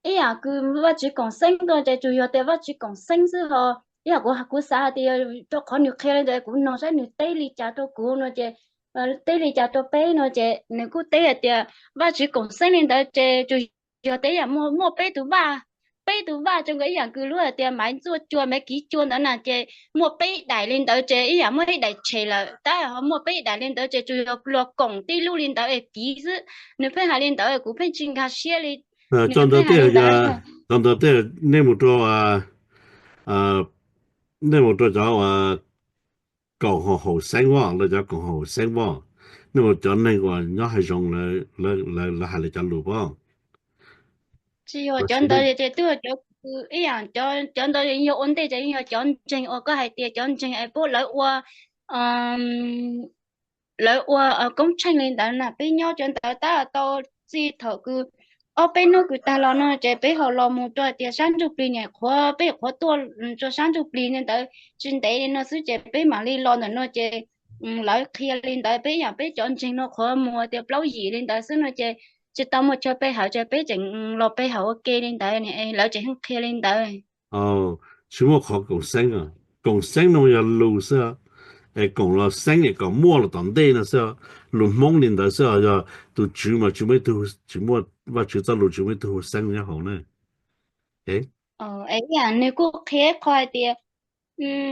ib yam kws Vajtswv koom xeeb ko ces tsuas yog tias Vajtswv koom xeeb xwb ho. Ib yam kuv, kuv xav hais tias rau qhov nws qhia li ntawd kuv noog saib nws teb li cas rau kuv no ces, teb li cas rau peb no ces nws kuj teb hais tias Vajtswv koom xeeb li ntawd ces tsuas yog tias ib yam muaj, muaj peb tus vaj, peb tus vaj zoo nkaus ib yam kws lub hais tias Maiv Ntxuaj Cua, Maiv Kiv Cua ntawd na ces muaj peb daim li ntawd ces ib yam muaj ib daim tshem lawm, tab ho muaj peb daim li ntawd ces tsuas yog luag koom tib lub li ntawd es kiv xwb. Nws pheej hais li ntawd kuv pheej tsis nkag siab li. Cov ntawd tej, cov ntawd tej nej mus rau, nej mus rau cov kaum haum xeeb voj, lawv cov kaum haum xeeb voj, nej mus cov neeg uas nyob hav zoov lawv hais lawv cov lus pob. Tsis yog cov ntawd ces twb yog cov, ib yam cov ntawd yog ua ntej ces yeej yog cov ntseeg uas koj hais tias cov ntseeg es pub lawv ua, lawv ua koob tsheej li ntawd na. Peb nyob cov ntawd tab tau txij thaum kws ob peb hnub kws tag los no ces peb ho los mus rau hais tias sab ntsuj plig niam qhuav, peb qhuav tuaj rau sab ntsuj plig li ntawd tsis ntev li no xwb ces peb mam li los ntawm no ces lawv qhia li ntawd, peb yam peb cov ntseeg no qhuav mus tias plaub yim li ntawd xwb no ces tsis tau muaj chaw pe hawm ces peb tseem los pe hawm ua ke li ntawd, lawv tseem qhia li ntawd. Tsis muaj qhov koom xeeb, koom xeeb no yog lus xwb, es koom los xeeb es kom muaj los tom ntej no xwb, lus Hmoob li ntawd xwb, yog tus tswv mas tsis muaj ib tug, tsis muaj, Vajtswv txoj lus tsis muaj ib tug hu xeeb nyob hauv na. Nws kuj qhia qhov hais tias,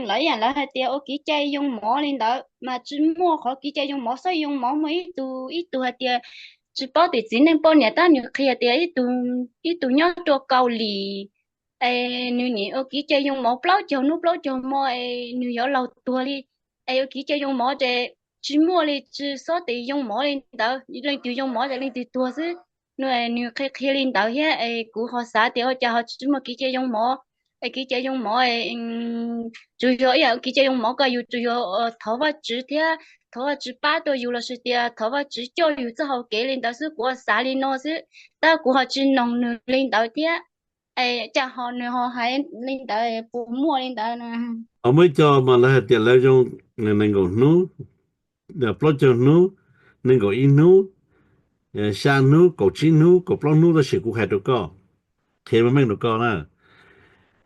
lawv yam lawv hais tias ua kev cai yoo mov li ntawd mas tsis muaj qhov kev cai yoo mov, xyov yoo mov muaj ib tug, ib tug hais tias tsis paub tim txiv neej poj niam tab nws qhia tias ib tug nyob rau Kaus Lim es nws niam ua kev cai yoo mov plaub caug hnub plaub caug hmo es nws yuav laug tuag li. Es ua kev cai yoo mov ces tsis muaj li, tsis xob tes yoo mov li ntawd, leej twg yoo mov ces leej twg tuag xwb. Nws qhia qhia li ntawd thiab es kuv ho xav tias ua cas ho tsis muaj kev cai yoo mov. Es kev cai yoo mov tsuas yog ib yam kev cai yoo mov ko yus tsuas yog thov Vajtswv thiab thov Vajtswv pab rau yus lossis tias thov Vajtswv coj yus txoj hau kev li ntawd xwb, kuv xav li no xwb, tab kuv ho tsis noog nws li ntawd thiab. Es cas ho nws ho hais li ntawd, puas muaj li ntawd na? Ho muaj ib co mas lawv hais tias lawv zoo nees nkaum hnub, plaub caug hnub, nees nkaum ib hnub, xya hnub, kaum tsib hnub, kaum plaub hnub, tab sis kuv hais rau koj, Qhia meej meej rau koj na,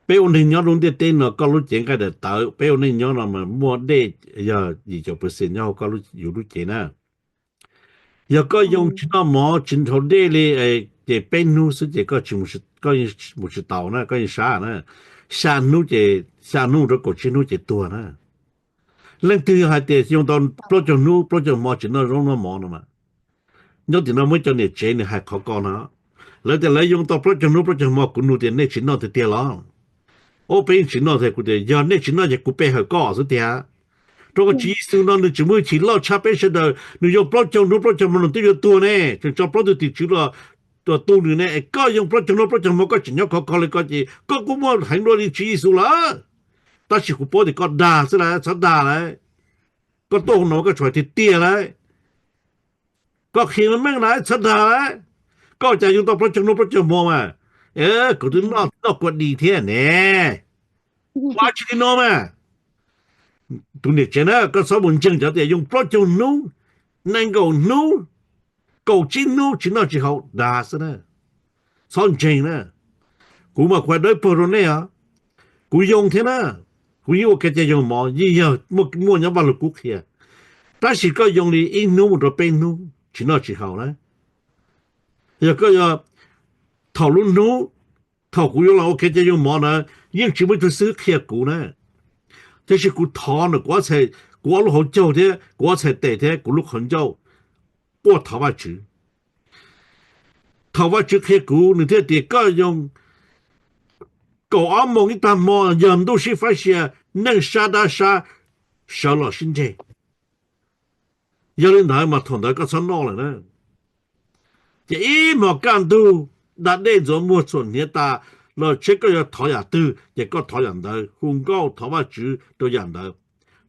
peb ua neeg nyob lub ntiaj teb no koj lub cev nqaij daim tawv, peb ua neej nyob no mas muaj dej yog yim caum percent nyob hauv koj, yus lub cev na. Yog koj yoo tsis noj mov tsis haus dej li, ces peb hnub xwb ces koj mus tsis taus na, koj yeej sab na. Xya hnub ces, xya hnub rau kaum tsib hnub ces tuag na. Leej twg hais tias yoo tau plaub caug hnub plaub caug hmo tsis noj zaub noj mov no mas, nyob tim no muaj ib co niam tsev nws hais qhov ko no. Lawv tias lawv yoo tau plaub caug hnub plaub caug hmo, kuv nug tias nej tsis noj tiag tiag los? Ob peb yeej tsis noj tiag. Kuv tias yog nej tsis noj ces kuv pe hawm koj xwb tiag. Rau qhov Tswv Yexus no nws tsis muaj hwj chim loj tshaj peb sawv daws, nws yoo plaub caug hnub plaub caug hmo nws twb yuav tuag ne, tseem tso plaub tug tim tswv los tu nws ne. Koj yoo plaub caug hnub plaub caug hmo koj tseem nyob khov kho li ko ces koj kuj muaj heev dua li Tswv Yexus lawm. Tab sis kuv paub tias koj dag xwb lawm, txhob dag lawm. Koj tuaj hauv no koj tsuas hais tiag tiag lawm. Koj qhia meej lawm, txhob dag lawm. Koj cas yoo tau plaub caug hnub plaub caug hmo mas, kuv twb noj kua dis thiab ne. Ua tsis li no mas. Tus niam tsev na, koj txhob mus ntseeg cov tias yoo plaub caug hnub, nees nkaum hnub, kaum tsib hnub tsis noj tsis haus, dag xwb na. Txhob ntseeg na. Kuv mas kuv hais dawb paug rau nej os. Kuv yoo thiab na, kuv yeej ua kev cai yoo mov yeej yog muaj nyob Vaj Lug Kub qhia. Tab sis koj yoo li ib hnub mus rau peb hnub tsis noj tsis haus na. Yog koj yuav, thaum lub hnub, thaum kuv yuav los ua kev cai yoo mov na, yeej tsis muaj ib tug xib hwb qhia kuv na. Tiam sis kuv thov na, kuv ob txhais, kuv ob lub hauv caug thiab kuv ob txhais tes thiab kuv lub qhov ncauj quaj thov Vajtswv. Thaum Vajtswv qhia kuv nws thiaj tias koj yoo kaum ob moos ib tag hmo, yog ntuj sib faib sia, neej sab dab sab sawv los sib ntseg. Yog li ntawd mas thaum ntawd koj txhob noj lawm na. Ces ib hmos kaj ntug, da dej ntxuav muag txhuam hniav tas los, seb koj yuav thov yam twg ces koj thov yam ntawd, hu nkauj thov Vajtswv rau yam ntawd.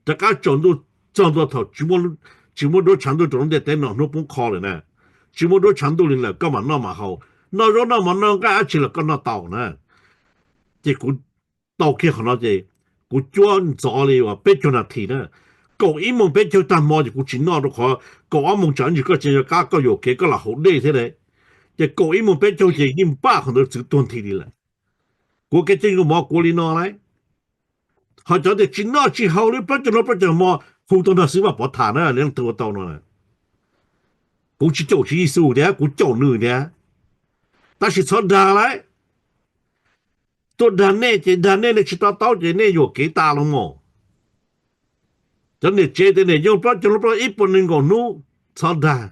Rov qab tsaus ntuj txog ntua thaum tsis muaj duab tshav ntuj rau lub ntiaj teb no, hnub poob qho lawm na, tsis muaj duab tshav ntuj li lawm, koj mam noj mam haus, noj zaub noj mov noj nqaij dab tsi los koj noj tau na. Ces kuv tau kiag qhov no ces kuv cuab ntxov li uas peb caug nas this na. Kaum ib moos peb caug tag hmo ces kuv tsis noj, rau qhov kaum ob moos tsam ntsis koj tseem yuav qab koj yuam kev koj lam haus dej thiab ne. Ces kaum ib moos peb caug ces yeej npaj qhov ntawd txwv tuag nthi li lawm. Kuv kev cai yoo mov kuv ua li no lauj. Ho cov tias tsis noj tsis haus li plaub caug hnub plaub caug hmo, hu tuaj nrog xib hwb Vaj Pov tham na, leej twg ua tau no. Kuv tsis caum Tswv Yexus thiab, kuv caum nws thiab. Tab sis txhob dag lauj. Tuaj dag nej ces dag nej, nej tsis to taub ces nej yuam kev tas los mas. Cov niam tsev tias niam yoo plaub caug hnub plaub ib puas nees nkaum hnub, txhob dag.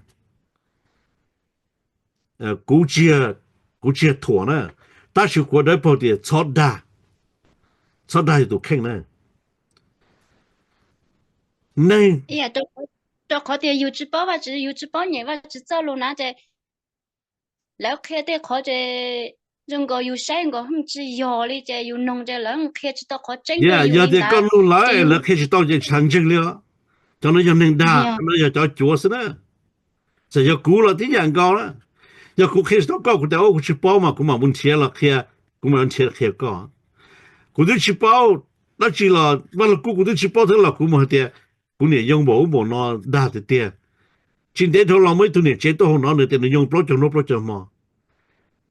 Kuv tsis, kuv tsis yog thuam na, tab sis kuv dawb paug tias txhob dag, txhob dag yus tus kheej na. Neeg, rau qhov tias yus tsis paub Vajtswv, yus tsis paub nyeem Vajtswv txoj lus na ces lawv qhia tej qhov ces zoo nkaus yus saib nkaus tsis yog li ces yus noog ces lawv qhia tsis tau qhov tseeb rau yus. Yog tias koj nug lawv, lawv qhia tsis tau ces tsis ntseeg li os. Cov no yog neeg dag, cov no yog cov cuav xwb na. Txawm yog kuv los tib yam nkaus na. Yog kuv qhia tsis tau koj, kuv tias kuv tsis paub mas kuv mam mus nrhiav los qhia, kuv mam nrhiav qhia koj. Kuv twb tsis paub dab tsi los Vaj Lug Kub kuv twb tsis paub thiab los kuv mus hais tias kuv niam yoo npaum ub npaum no, dag tiag tiag. Tsis ntev dhau los muaj ib tug niam tsev tuaj hauv no, nws tias nws yoo plaub caug hnub plaub caug hmo.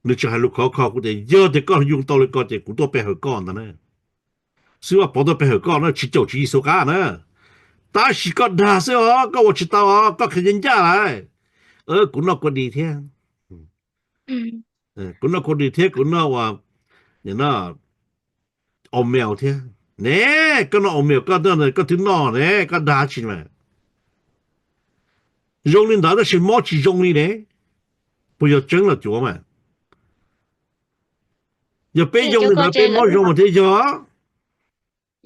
Nws tseem hais lus khov kho, kuv tias yog tias koj yoo tau li ko ces kuv tuaj pe hawm koj ntag na. Xib hwb Vaj Pov tuaj pe hawm koj na, tsis caum Tswv Yexus qab na. Tab sis koj dag xwb os, koj ua tsis tau os, koj qhia ncaj ncaj lawm. Kuv noj kua dis thiab, kuv noj kua dis thiab kuv noj ua, oatmeal thiab ne. Koj noj oatmeal koj, koj twb noj ne, koj dag tsi mas. Zoo li ntawd tab sis mob tsis zoo li ne. Puas yog tseeb los cuav mas? Yog peb zoo li ntawd peb mob zoo mas thiaj yog.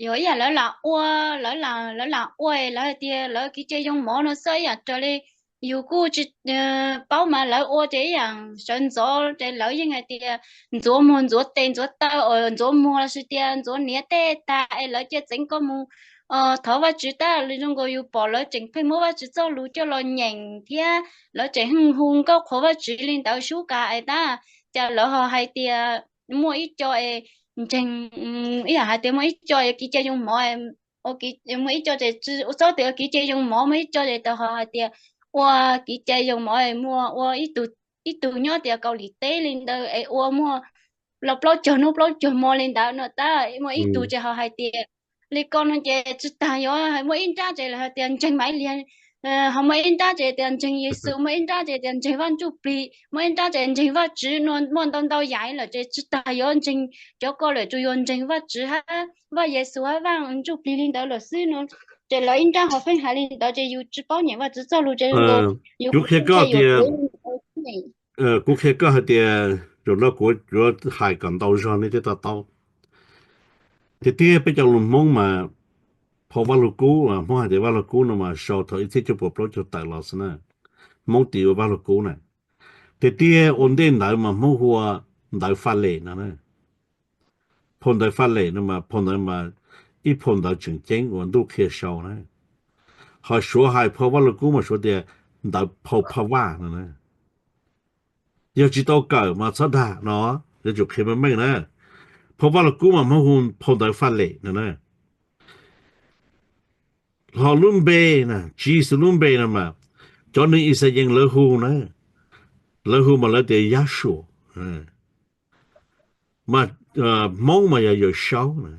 Yog ib yam lawv lam ua, lawv lam, lawv lam ua, lawv hais tias lawv kev cai yoo mov no xwb ib yam raws li yus kuj tsis paub mas lawv ua ces ib yam sawv ntxov ces lawv yeej hais tias ntxuav muag ntxuav tes ntxuav taw, ntxuav muag los sis tias ntxuav hniav tej tag es lawv cia txeev koj mus thov Vajtswv tab li. Zoo nkaus yus pom lawv tseem pheej muab Vajtswv txoj lus coj los nyeem thiab lawv tseem hu nkauj qhuas Vajtswv li ntawd sub kas es tab, cas lawv ho hais tias muaj ib co es ntseeg, ib yam hais tias muaj ib co kev cai yoo mov, muaj ib co es txhob tias kev cai yoo mov, muaj ib co es tau ho hais tias ua kev cai yoo mov, muaj ua ib tug nyob tias Kaus Lim teb li ntawd es ua muaj los plaub caug hnub plaub caug hmo li ntawd no tab muaj ib tug ces ho hais tias li ko no ces tsis tas yuav muaj ib nrab ces lawv hais tias ntseeg Maiv Liag, ho muaj ib nrab ces tias ntseeg Yexus, muaj ib nrab ces tias ntseeg Vaj Ntsujplig, muaj ib nrab ces ntseeg Vajtswv no, muaj ntau ntau yam lawm ces tsis tas yuav ntseeg cov ko lawm, tsuas yuav ntseeg Vajtswv hab Vaj Yexus hab Vaj Ntsujplig li ntawd lawm xwb no. Ces lawv ib nrab ho pheej hais li ntawd ces yus tsis paub nyeem Vajtswv txoj lus ces yus, kuv qhia koj tias, kuv qhia koj hais tias, zaum no kuv yuav hais kom ntau zog nej thiaj to taub. Tiag tiag peb cov lus Hmoob mas phau Vaj Lug Kub, Hmoob hais tias Vaj Lug Kub no mas sau thaum ib txhiab cuaj puas plaub caug tawm los xwb na. Hmoob tis ua Vaj Lug Kub na. Tiag tiag ua ntej ntawd mas Hmoob hu ua ntawv Faj Lem no na. Phau ntawv Faj Lem no mas phau ntawv mas ib phau ntawv tseem ceeb uas Ntuj qhia sau na. Ho Suav hais phau Vaj Lug Kub mas Suav tias ntawv phau Phaj Vaj no na. Yog tsis tau kawm mas txhob dag no, yuav tsum qhia meej meej na. Phau Vaj Lug Kub mas Hmoob hu phau ntawv Faj Lem no na. Ho lub npe na, Tswv Yexus lub npe no mas cov neeg Ixayees lawv hu na, lawv hu mas lawv tias Yahshua, mas Hmoob mas yog Yawm Saub na,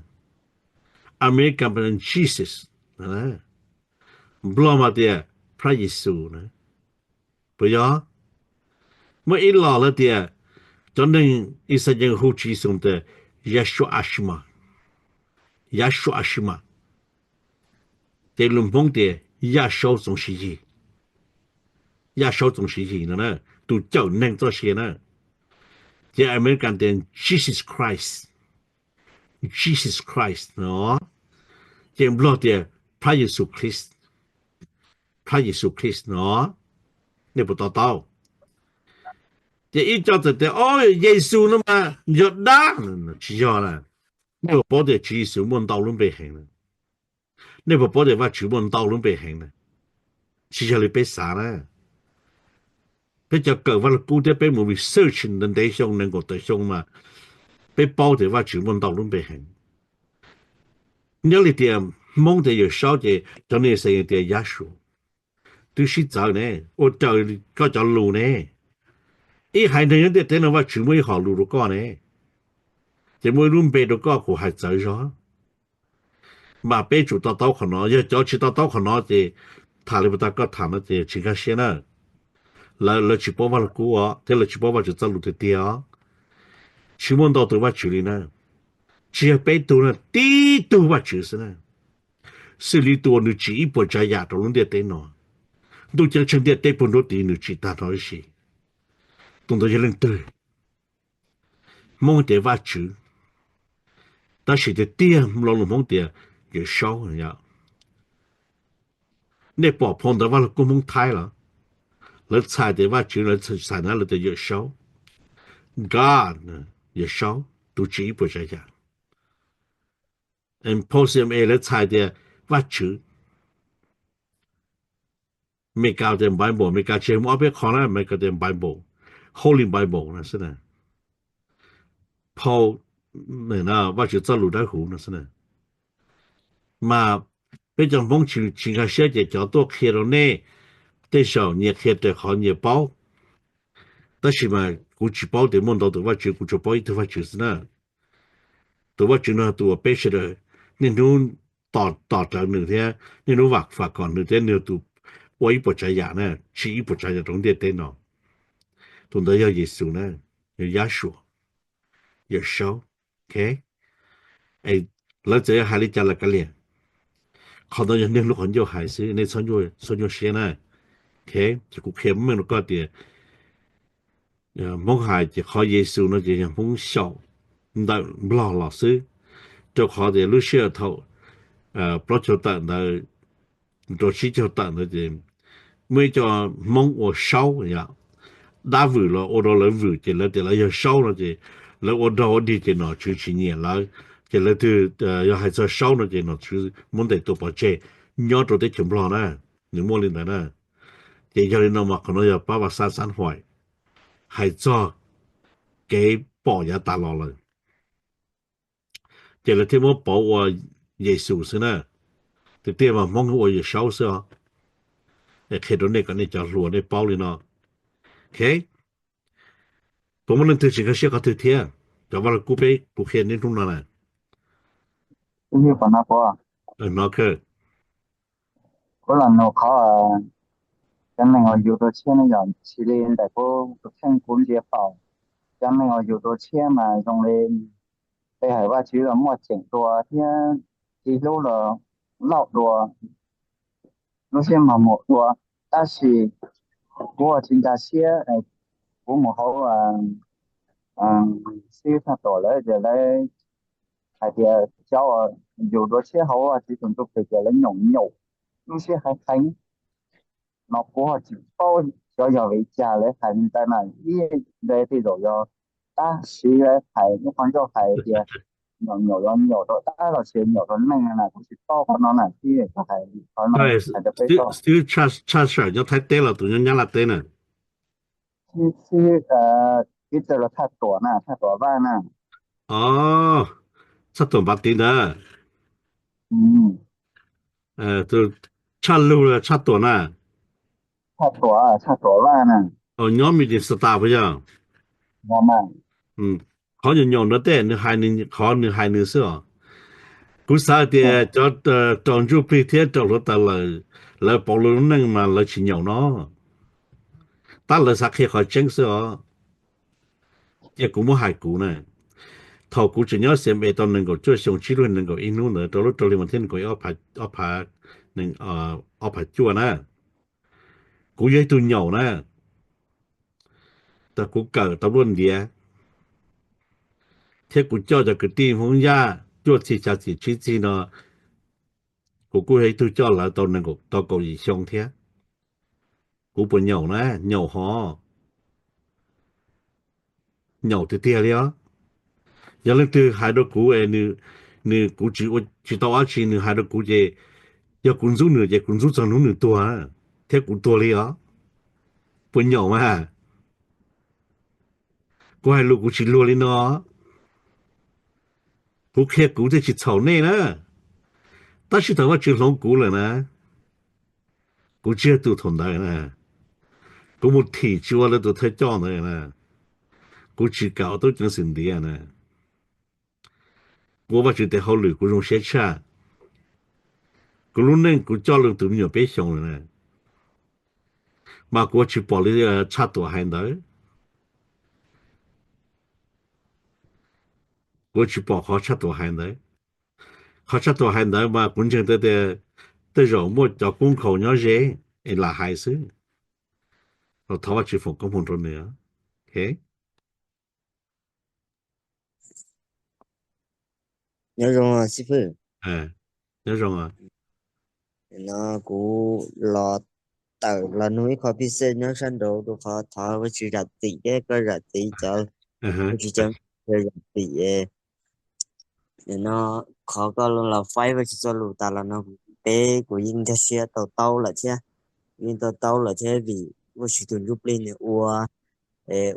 American mas Jesus, Nplog mas tias Phaj Yexus na. Puas yog? Muaj ib los lawv tias cov neeg Ixayees hu Tswv Yexus tias Yahshua Ashima, Yahshua Ashima. Ces lus Hmoob tias Yaj Saub Txoov Siv Yig, Yaj Saub Txoov Siv Yig no na, tus cawm neeg txoj sia na. Ces American tias Jesus Christ, Jesus Christ no. Ces Nplog tias Phaj Yexus Khelis, Phaj Yexus Khelis no. Nej puas to taub? Ces ib co txawm tias, o, Yexus no mas yog dab. Tsis yog na. Nej puas paub tias Tswv Yexus muaj ntau lub npe heev na? Nej puas paub tias Vajtswv muaj ntau lub npe heev na? Tsis yog li peb xav na. Peb cov kawm Vaj Lug Kub thiab peb mus research ntev xyoo nees nkaum tawm xyoo mas peb paub tias Vajtswv muaj ntau lub npe heev. Nyob li tias Hmoob tias Yawm Saub ces cov neeg Ixayees tias Yahshua. Twb sib txawv ne, ua raws koj cov lus ne. Ib haiv neeg nyob ntiaj teb no Vajtswv muaj ib hom lus rau koj ne, ces muaj ib lub npe rau koj kuj hais txawv zog. Mas peb tsum to taub qhov no, yog cov tsis to taub qhov no ces tham li puas tas koj tham no ces tsis nkag siab na. Lawv, lawv tsis paub Vaj Lug Kub os, thiab lawv tsis paub Vajtswv txoj lus tiag tiag os. Tsis muaj ntau tus Vajtswv li na. Tsis yog peb tug na, tib tug Vajtswv xwb na. Xws li tus uas nws tsim ib puas tsav yam rau lub ntiaj teb no, ntuj ceeb tsheej ntiaj teb puag nruab tiv nws tsim tag nrho ib si. Tus ntawd yog leej twg? Hmoob tias Vajtswv, tab sis tiag tiag lo lus Hmoob tias Yawm Saub. Nej pom phau ntawv Vaj Lug Kub Hmoob Thaib los? Lawv txhais tias Vajtswv, lawv txhais na, lawv tias Yawm Saub, God, Yawm Saub tus tsim ib puas tsav yam. Phau C M A lawv txhais tias Vajtswv. Meskas tias Bible, Meskas tsis muaj ob peb qho na, Meskas tias Bible, Holy Bible no xwb na. Phau Vajtswv txoj lus dawb huv no xwb na. Mas peb cov Hmoob tsis nkag siab ces cov tuaj qhia rau nej, tej zaum nyias qhia raws qhov nyias paub. Tab sis mas kuv tsis paub tias muaj ntau tus Vajtswv, kuv tsuas paub ib tug Vajtswv xwb na. Tus Vajtswv no tus uas peb sawv daws niaj hnub tos rawv nws thiab niaj hnub vam fam kom nws thiab nws tus ua ib puas tsav yam na, tsim ib puas tsav yam rau ntiaj teb no. Tus ntawd yog Yexus na, yog Yahshua, Yawm Saub. Lawv txawm yog hais li cas los kav liam, qhov ntawd yog niaj hnub qhov ncauj hais xwb, nej txhob nyuaj siab na. Ces kuv qhia meej rau koj tias Hmoob hais ces qhov Yexus no ces yog Hmoob xyaum ntawm Nplog los xwb, rau qhov tias lub sij hawm thaum plaub caug tawm ntawd rau tsib caug tawm ntawd ces muaj ib co Hmoob ua Saub, dab vwm los ua rau lawv vwm ces lawv tias lawv yog Saub no ces lawv ua dog ua dig ces nom tswv tsis nyiam lawv, ces lawv twb yog hais txog Saub no ces nom tswv muab ntes tua pov tseg nyob rau teb chaws Nplog na, nws muaj li ntawd na. Ces yog li no mas qhov no yog pab Vaj Xab Xab Huaim hais txog kev pom yav tas los lawm, ces lawv thiaj muab pauv ua Yexus xwb na. Tiag tiag mas Hmoob ua Yawm Saub xwb os. Es qhia rau nej kom nej cov hluas nej paub li no. Puas muaj leej twg tsis nkag siab qhov twg thiab? cov Vaj Lug Kub peb kuv qhia niaj hnub no na. Hnov kawg. Kuv los nug qhov cov neeg uas yug dua tshiab no yog tsis li ntawm kuv tus kheej kuv ntsia pom, cov neeg uas yug dua tshiab mas zoo li tej hais Vajtswv los muaj ceem dua thiab txiv hlub los lauj dua, lub siab mos mos dua. Tab sis kuv tsis nkag siab, kuv mus hauv xib hwb Thaj Tuam lawv ces lawv hais tias cov yug dua tshiab hauv Vajtswv tus Ntuj Plig ces lawv nyaum nyaum lub siab heev heev no, kuv ho tsis paub xyov yog vim li cas lawv hais li ntawd na. Ib ntawd tej zaum yog tab sis lawv hais ib qho ncauj hais tias nyaum nyaum los nyaum rau dab los sis nyaum rau neeg na, kuv tsis paub qhov no na, tij hais qhov no hais rau peb tau. Xib hwb tshaj sawm nyob Thaib teb los tus nyob Nyab Laj teb na? Xib hwb Peter los Thaj Tuam na, Thaj Tuam Vaj na. Os, Thaj Tuam Npav Tiv ntawd. Tshaj Lug los Tshaj Tuam na? Thaj Tuam, Thaj Tuam Vaj na. Nyob Minnesota puas yog? Qhov nyaum nyaum ntawd tej nws hais, qhov nws hais nws xwb os. Kuv xav hais tias cov raug ntsuj plig thiab raug hluav taws lawm, lawv pauv lawv lub neej mas lawv tsis nyaum no, tab lawv xav qhia qhov tseeb xwb os. Cia kuv muab hais kuv na, thaum kuv tseem nyob Xiav Npe tau nees nkaum cuaj xyoo, tsib lub nees nkaum ib hnub ntawd rau lub rau hli mas thiab nees nkaum ib ob phav, ob phav cuaj na, kuv yog ib tug nyaum na. Thaum kuv kawm tau luaj ntiav thiab kuv coj cov kwv tij Hmoob Yaj cuaj txhij xya txhij tsib txhij no, kuv kuj yog ib tug coj lawv tau nees nkaum, tau kaum yim xyoo thiab. Kuv puas nyaum na? Nyaum hov, nyaum tiag tiag li os. Yog leej twg hais rau kuv es nws, kuv tsis ua tsis tau dab tsi nws hais rau kuv ces yog kuv ntxub nws ces kuv ntxub txog hnub nws tuag thiab kuv tuag li os. Puas nyaum mas? Kuv hais lus kuv tsis luag li no. Kuv qhia kuv thiaj tsis txhaum nej na. Tab sis thaum Vajtswv hloov kuv lawm na, kuv tsis yog tus thaum ntawd na. Kuv mus thim tsis ua lawv tus thawj coj ntawd na. Kuv tsis kam ua tub ceev xwm ntiav na. Kuv ua Vajtswv tes hauj lwm kuv zoo siab tshaj. Kuv lub neej kuv coj lwm tus me nyuam peb xyoos lawm na, mas kuv tsis pom li Tshaj Tuam hais ntawd. Kuv tsis pom qhov Tshaj Tuam hais ntawd. Qhov Tshaj Tuam hais ntawd mas kuv ntseeg tias tej zaum muaj cov kub nkhaus nyob ze es lam hais xwb. Los thov Vajtswv foom koob hmoov rau nws. Nyob zoo xib fwb. Nyob zoo. No kuv los tawm los nug ib qho pis xej nyob sab nraud rau qhov thov Vajtswv zam txim thiab koj zam txim cov Vajtswv cov zam txim. No qhov koj los faib Vajtswv txoj lus tas los no, peb kuv yeej nkag siab tau taub lawm thiab, yeej tau taub lawm thiab vim Vajtswv tus ntsuj plig nws ua,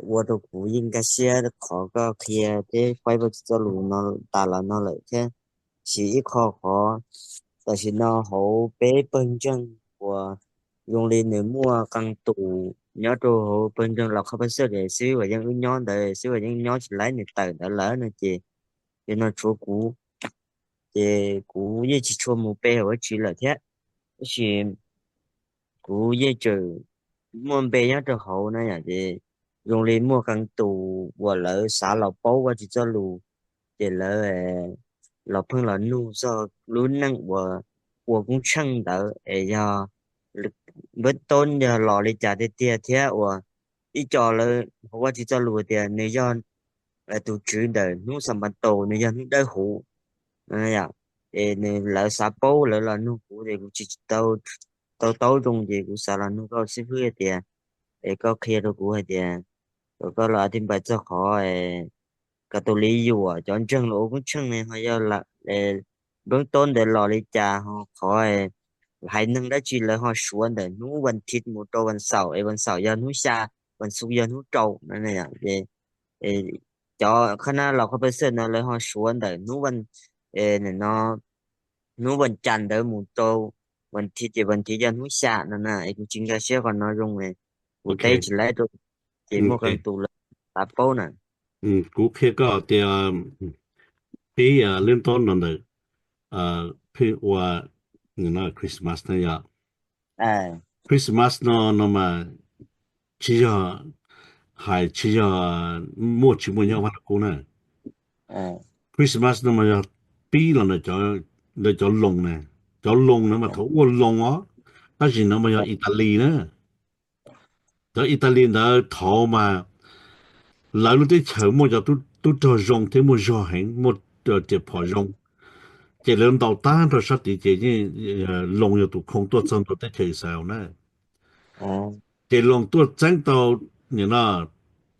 ua rau kuv yeej nkag siab qhov koj qhia thiab faib Vajtswv txoj lus no tas los no lawm thiab. Sis ib qho qhov tam sim no hauv peb pawg ntseeg uas zoo li nws muaj qee tus nyob rau hauv pawg ntseeg los qhov pab xwb xib fwb uas yeej wb nyob ntawd, xib fwb uas yeej nyob tsis laib nws tawm ntawd lawm no ces, ces no tshuav kuv, ces kuv yeej tsis tshua mus pe hauv Vajtswv lawm thiab. Tab sis kuv yeej tseem muaj npe nyob rau hauv na yom, ces zoo li muaj qee tus uas lawv xav los paub Vajtswv txoj lus, ces lawv los pheej los nug txog lub neej uas ua koob tsheej ntawd es yog npawb toob yog los li cas tiag tiag thiab uas ib co lawv hauv Vajtswv txoj lus tias nws yog tus tswv ntawm hnub Xanpataus, nws yog hnub dawb huv. Es nws lawv xav paub lawv los nug kuv ces kuv tsis tau, tau taub zoo ces kuv xav los nug koj xib fwb hais tias, es koj qhia rau kuv hais tias, kom koj los a ti npais txog qhov Kav tus li yuam cov ntseeg los ua koob tsheej ne ho yog npawb toob ntawd los li cas ho qhov haiv neeg dab tsi lawv ho suav ntawm hnub vas thiv mus rau vas xaum es vas xaum yog hnub xya, vas xuv yog hnub rau no. Cov qhab nab los qhov pab xwb no lawv ho suav ntawm hnub no, hnub vas cas ntawd mus rau vas thiv ces vas thiv yog hnub xya no na. Es kuv tsis nkag siab qhov no zoo, kuv teb tsis laib rau, ces muaj qee tus lawv xav paub na. Kuv qhia koj tias pib lub ntaub no ntawm pheej ua Christmas na yom. Christmas no no mas tsis yog hais tsis yog muaj tsis muaj nyob Vaj Lug Kub na. Christmas no mas yog pib los ntawm cov Loos na. Cov Loos na mas thaum ua Loos os, tab sis no mas yog Italy na. Cov Italy ntawd thaum mas lawv lub teb chaws muaj cov tub rog zoo thiab muaj zog heev, muaj riam phom zoo, ces lawv ntaus tag nrho sab tid ces yeej Loos yog tus khoo tuaj txog ntua teb chaws Israel na. Ces Loos tuaj txeeb tau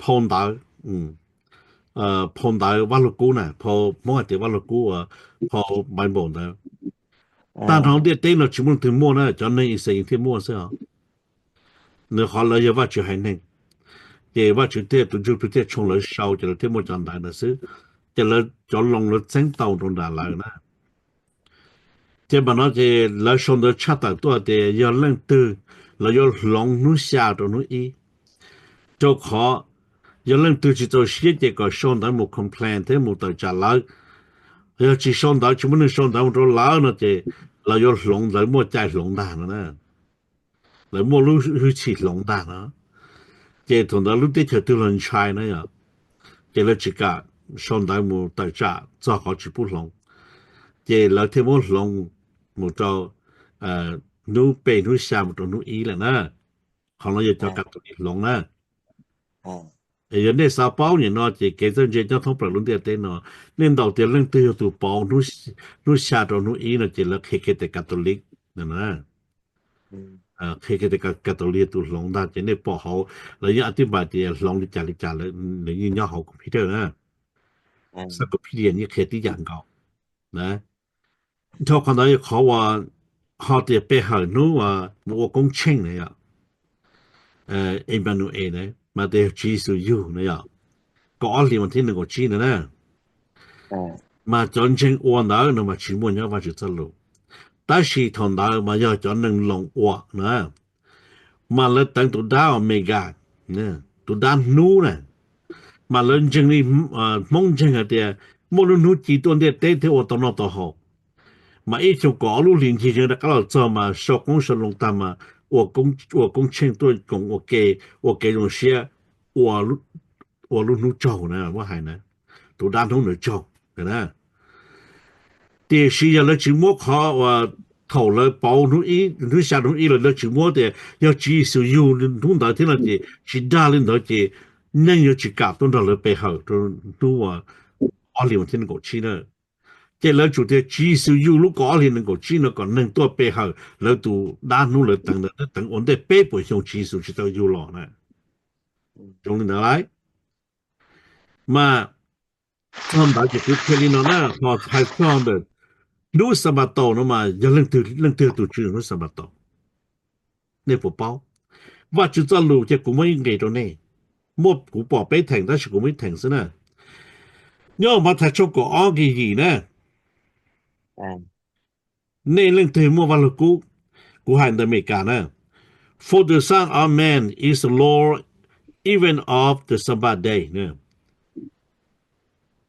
phau ntawv, phau ntawv Vaj Lug Kub na, phau Hmoob hais tias Vaj Lug Kub, phau Bible ntawd. Tag nrho ntiaj teb no tsis muaj leej twg muaj na, cov neeg Israel thiaj muaj xwb os. Nws qhov lawv yog Vajtswv haiv neeg, ces Vajtswv thiaj tus Ntsuj Plig thiaj tshooj lawv sau ces lawv thiaj muaj cov ntawv ntawd xwb. Ces lawv cov Loos lawv txeeb tau rau nram lawv na. Ces mam no ces lawv sau ntawv tshaj tawm tuaj tias yog leej twg lawv yuav hloov hnub xya rau hnub ib, rau qhov yog leej twg tsis txaus siab ces kom sau ntawv mus complain thiab mus tawm tsam lawv. Yog tsis sau ntawv, tsis muaj neeg sau ntawv mus rau lawv no ces lawv yuav hloov, lawv muaj cai hloov ntag no na. Lawv muaj lub hwj chim hloov ntag no. Ces thaum ntawd lub teb chaws twg los ntshai na yom, ces lawv tsis kam sau ntawv mus tawm tsam txog qhov tsis pub hloov, ces lawv thiaj muab hloov mus rau hnub peb hnub xya mus rau hnub ib lawm na. Qhov no yog cov Catholic hloov na. Yog nej xav paub nim no ces kev txawj ntse nyob thoob plaws lub ntiaj teb no, nej ntaus tias leej twg yog tus pauv hnub xya rau hnub ib no ces lawv qhia kiag tias Catholic no. Qhia kiag tias Catholic yog tus hloov ntag ces nej pom hauv lawv yeej a tib npas tias hloov li cas li cas, nws yeej nyob hauv computer na. Xab computer yeej qhia tib yam nkaus na. Dhau qhov ntawd yog qhov uas ho tias pe hawm hnub ua koob tsheej na yom, Emmanuel na, mas tias yog Tswv Yexus yug na yom, kaum ob hlis vas thib nees nkaum tsib na na. Mas cov ntseeg ua ntawd no mas tsis muaj nyob Vajtswv txoj lus, tab sis thaum ntawd mas yog cov neeg Loos ua na. Mas lawv teev tus dab Omega, tus dab hnub na, mas lawv ntseeg li Hmoob ntseeg hais tias muaj lub hnub ci tuaj ntiaj teb thiab ua tau noj tau haus. Mas ib xyoo kaum ob lub hlis ncig zeeg rov qab los txog mas sau qoob sau loo tag mas ua koob tsheej tuaj koom ua ke, ua kev zoo siab, ua lub hnub tsaug na, muab hais na, tus dab hnub ntawd tsaug na. Tiam sis yog lawv tsis muab qhov uas thaum lawv pauv hnub xya hnub ib los lawv tsis muab tias yog Tswv Yexus yug hnub ntawd thiab no ces tsis dag li ntawd ces neeg yuav tsis kam tuaj nrog lawv pe hawm rau hnub ob hlis vas thib nees nkaum tsib na. Ces lawv tsum tias Tswv Yexus yug lub kaum ob hlis nees nkaum tsib no kom neeg tuaj pe hawm lawv tus dab hnub lawv teev ntawd, teev ua ntej peb puas xyoo Tswv Yexus tsis tau yug los na. Zoo li ntawd lauj. Mas txog ntawd ces kuv qhia li no na, ho hais txog ntawm hnub Xanpataus no mas yog leej twg, leej twg tus tswv hnub Xanpataus? Nej puas paub? Vajtswv txoj lus ces kuv muab ib nqe rau nej. Muaj, kuv pom peb theem tab sis kuv muab ib theem xwb na. Nyob Mathais tshooj kaum ob nqe yim na, nej leej twg muaj vaj lug kub, kuv hais ntawm Amelikas na: For the Son of Man is the Lord even of the Sabbath day.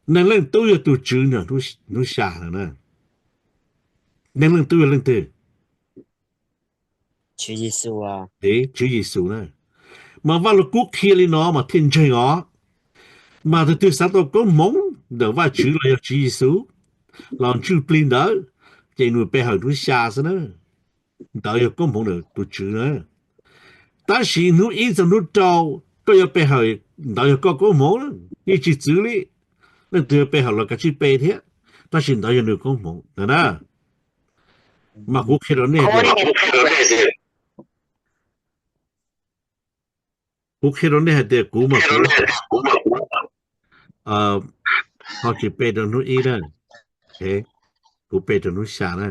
Neeg Leej Tub yog tus Tswv hnub xya na. Neeg Leej Tub yog leej twg? Tswv Yexus na. Mas Vaj Lug Kub qhia li no mas thiaj ntseeg os. Mas tus twg xav tau koob hmoov ntawm Vajtswv los yog Tswv Yexus los ntsuj plig ntawd, ces nws pe hawm hnub xya xwb na. Ntawd yog koob hmoov ntawm tus Tswv na. Tab sis hnub ib txog hnub rau koj yuav pe hawm, ntawd yog koj koob hmoov, yeej tsis txwv li. Leej twg pe hawm los kav tsij pe thiab, tab sis ntawd yog nws koob hmoov ntawd na. Mas kuv qhia rau nej hais tias, kuv qhia rau nej hais tias kuv mas kuv ho tsis pe rau hnub ib na, kuv pe rau hnub xya na.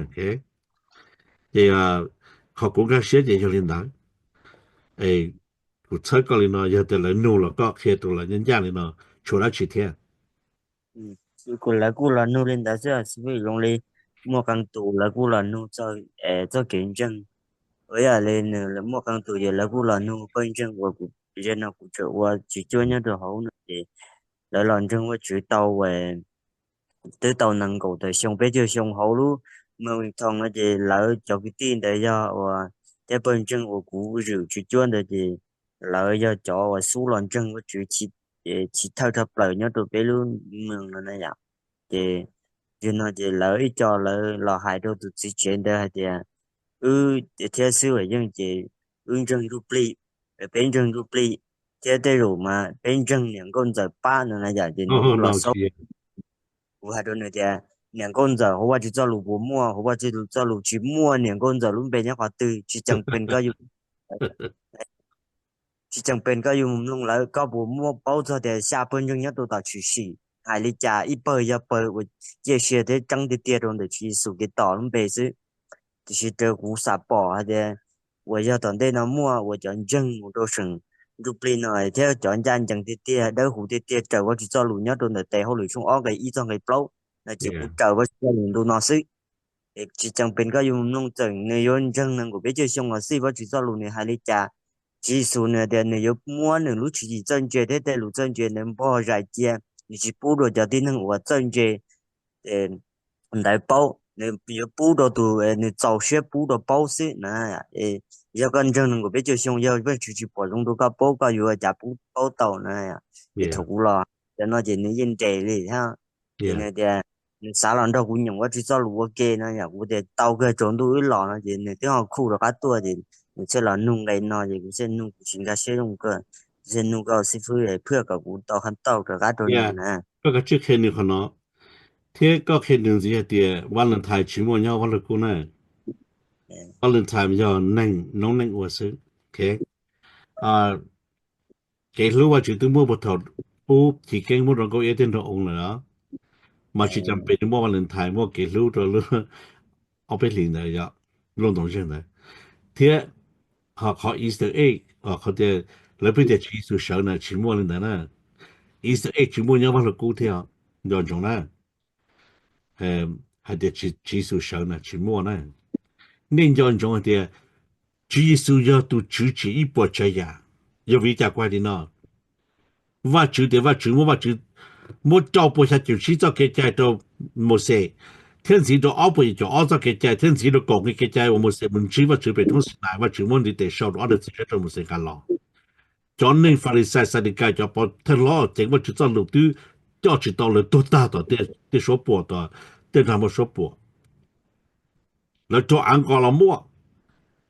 Ces qhov kuv nkag siab ces yog li ntawd. Kuv txhawb koj li no, yog tias lawv nug los koj qhia rau lawv ncaj ncaj li no, tshuav dab tsi thiab? Kuv, lawv kuj los nug li ntawd xwb, xws li zoo li muaj qee tus lawv kuj los nug txoj kev ntseeg. Ua ib yam li nws muaj qee tus ces lawv kuj los nug pawg ntseeg uas kuv ze no kuv tseem ua tswv cuab nyob rau hauv no ces lawv los ntseeg Vajtswv tau twb tau nees nkaum tawm xyoo peb caug xyoo hauv lub Mawvin Town no ces lawv cov kwv tij ntawd yog uas thiab pawg ntseeg uas kuv zwm tswv cuab ntawd ces lawv yog cov uas xub los ntseeg Vajtswv chiv thawj dhau plaws nyob rau peb lub moos no na yom. Ces yog no ces lawv ib co lawv los hais rau tus txiv tsev ntawd hais tias, wb thiab xib hwb Yeej ces wb ntseeg ntsuj plig, peb ntseeg ntsuj plig, thiab tej zaum mas peb ntseeg niam nkauj ntxawm pab no na yom. Ces nws kuj los xaub, kuv hais rau nws tias, niam nkauj ntxawm hauv Vajtswv txoj lus puas muaj? Hauv Vajtswv txoj lus tsis muaj niam nkauj ntxawm lub npe nyob qhov twg, tsis cees pes koj yuav tsis cees pes koj yuav mus mloog lawv, koj puas muaj paub txog tias xya pawg ntseeg nyob rau tom tshwm sim hais li cas, ib pawg yog pawg uas ciaj sia thiab tseeb tiag tiag rau ntawm Tswv Yexus Khetos lub npe xwb. Tiam sis raws kuv xam pom hais tias uas yog tom ntej no muaj uas cov ntseeg mus rau seem ntsuj plig no thiab cov ncaj ncees tiag tiag dawb huv tiag tiag raws Vajtswv txoj lus nyob rau ntawm tes hauj lwm tshooj ob nqe ib txog nqe plaub no ces kuv raws Vajtswv txoj lus ntu no xwb. Tsis cees pes koj yuav mus mloog, txawm nws yuav ntseeg nees nkaum peb caug xyoo los xij Vajtswv txoj lus nws hais li cas. Tswv Yexus nws tias nws yuav muab nws lub tswv yim txawj ntse thiab tej lus txawj ntse ntawd npog zais cia, nws tsis pub rau cov tib neeg uas txawj ntse ntawd paub, nws yuav pub rau tus nws txaus siab pub rau paub xwb na. Yog koj ntseeg nees nkaum peb caug xyoo yog Vajtswv tsis pom zoo rau koj paub, koj yuav ua cas pub paub tau na. Es thaum kuv los cov no ces nws yeej nres li thiab. Ces nws tias nws xav los nrog kuv nyeem Vajtswv txoj lus ua ke no yom. Kuv tias tau kawg, tsaus ntuj wb los no ces nws twb ho khuj rov qab tuaj ces nws thiaj los nug nqe no ces kuv thiaj nug, kuv tsis nkag siab zoo kawg, kuv thiaj nug koj xib fwb phwj kom kuv tau khab tauj rov qab rau nws na. Koj kav tsij qhia nws qhov no, thiab koj qhia nws ntxiv hais tias Valentine tsis muaj nyob Vaj Lug Kub na. Valentine yog neeg noob neej ua xwb. Kev hlub Vajtswv twb muaj puag thaum pub chiv keeb muab rau Nkauj Iab thiab Nraug Oo lawm os, mas tsis tas pes nws muaj Valentine, muaj kev hlub rau lub ob peb hlis ntawd yom, lub ntoos zej ntawd. Thiab ho qhov Easter egg, qhov tias lawv pheej tias Tswv Yexus sawv na, tsis muaj li ntawd na. Easter egg tsis muaj nyob Vaj Lug Kub thiab, nco ntsoov na. Hais tias Tswv Yexus sawv na tsis muaj na. Nej nco ntsoov hais tias Tswv Yexus yog tus Tswv tsim ib puas tsav yam. Yog vim li cas kuv hais li no? Vajtswv tias Vajtswv muab, Vajtswv muab rau pua xya caum tsib txoj kev cai rau Mauxes, thiab ntxiv rau ob puas yim caum ob txoj kev cai, thiab ntxiv rau kaum nqe kev cai uas Mauxes mus ntsib Vajtswv pem roob Sinai, Vajtswv muab ntiv tes sau rau ob daim txiv tshiab rau Mauxes nqa los. Cov neeg Falixais, Xadukais, cov pov thawj hlob ceev Vajtswv txoj lus twb coj tsis tau lawv tuag tag tom tej suab puam, tom tej nrag muaj suab puam. Lawv raug av nqos los muaj.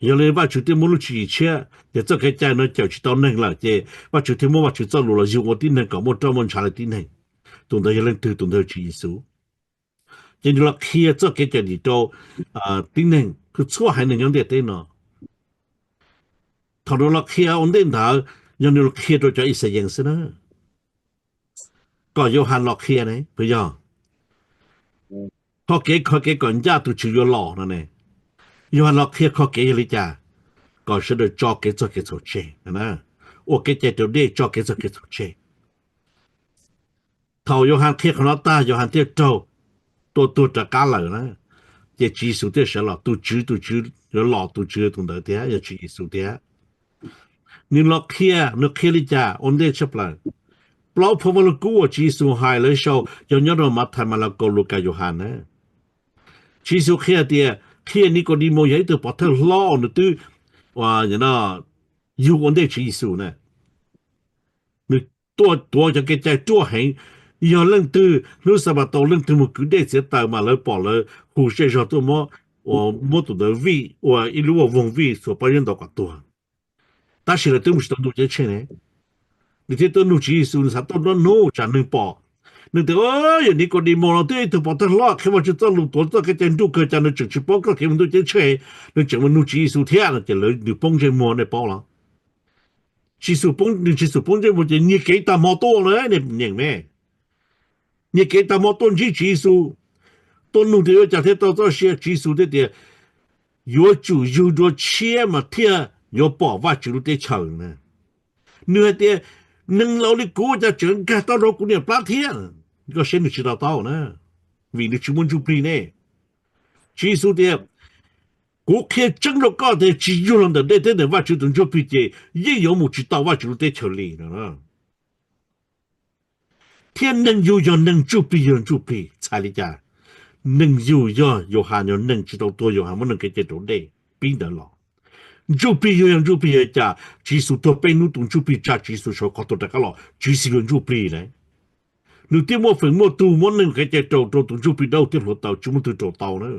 Yog li Vajtswv thiaj muab lub tswv yim tshiab, ces txoj kev cai no cawm tsis tau neeg lawm, ces Vajtswv thiaj muab Vajtswv txoj lus los yug ua tib neeg kom muaj roj muaj ntshav li tib neeg. Tus ntawd yog leej twg? Tus ntawd yog Tswv Yexus. Ces nws los qhia txoj kev cawm dim rau tib neeg, txhua haiv neeg nyob ntiaj teb no. Thaum nws los qhia ua ntej ntawd, yog nws los qhia rau cov Ixayees xwb na, kom Yauhas los qhia ne, puas yog? Qhov kev, qhov kev kom ncaj tus Tswv yuav los no ne, Yauhas los qhia qhov kev yog li cas, kom sawv daws tso kev txog kev txhaum tseg, ua kev cai raus dej tso kev txog kev txhaum tseg. Thaum Yauhas qhia qhov no tag, Yauhas thiaj raug tua tuag rov qab lawm na. Ces Tswv Yexus thiaj sawv los, tus Tswv, tus Tswv yuav los, tus Tswv tus ntawd thiab yog Tswv Yexus thiab. Nws los qhia, nws qhia li cas? Ua ntej tshaj plaws, plaub phau Vaj Lug Kub uas Tswv Yexus hais lawv sau yog nyob rau Mathais, Malakaus, Lukas, Yauhas na. Tswv Yexus qhia tias, qhia Nikaudimos, yog ib tug pov thawj hlob uas nws twb yug ua ntej Tswv Yexus na. Nws tuaj tuav cov kev cai ruaj heev. Yog leej twg hnub Xanpataus leej twg mus kwv dej txiav taws mas lawv pom lawv hu zej zog tuaj muab, uas muab tus ntawd vij ua ib lub ua voog vij xuas pob zeb ntaus kom tuag. Tab sis lawv twb mus tsis tau ntuj ceeb tsheej ne. Nws thiaj tuaj nug Tswv Yexus, nws xav tuaj nruab hnub tsam neeg pom. Nws tias, yog Nikaudimos los twb ib tug pov thawj hlob qhia Vajtswv txoj lus, tuav txoj kev cai nruj kawg, cas nws tseem tsis paub txoj kev mus ntuj ceeb tsheej, nws tseem mus nug Tswv Yexus thiab no. Ces lawv, nws poob ntsej muag, nej paub los? Tswv Yexus poob, nws Tswv Yexus poob ntsej muag ces nyiag kev tag hmo tuaj na, nej nyeem me. Nyiag kev tag hmo tuaj ntsib Tswv Yexus, tuaj nug tias yuav cas thiaj tau txoj sia. Tswv Yexus thiaj tias, yuav tsum yug dua tshiab mas thiaj yuav pom Vajtswv lub teb chaws na. Nws hais tias, neeg laus li kuv cas tseem nkag tau rau kuv niam plab thiab. Koj saib nws tsis to taub na, vim nws tsis muaj ntsuj plig ne. Tswv Yexus tias, kuv qhia tseeb rau koj tias tsis yug los ntawm dej thiab ntawm Vajtswv tus ntsuj plig ces yeej yuav mus tsis tau Vajtswv lub teb chaws li no. Thiab neeg yug yog neeg, ntsuj plig yog ntsuj plig. Txhais li cas? Neeg yug yog Yauhas yog neeg tsis tau tuag, Yauhas muab neeg kev cai raus dej pib ntawd los. Ntsuj plig yug yog ntsuj plig yog cas? Tswv Yexus tuag peb hnub, tus ntsuj plig tsa Tswv Yexus saum qhov tuag rov qab los, Tswv Yexus yog ntsuj plig ne. Nws thiaj muaj feem muaj tug muab neeg kev cai raus rau tus ntsuj plig dawb huv thiab hluav taws, tsis muaj tug raus tau na.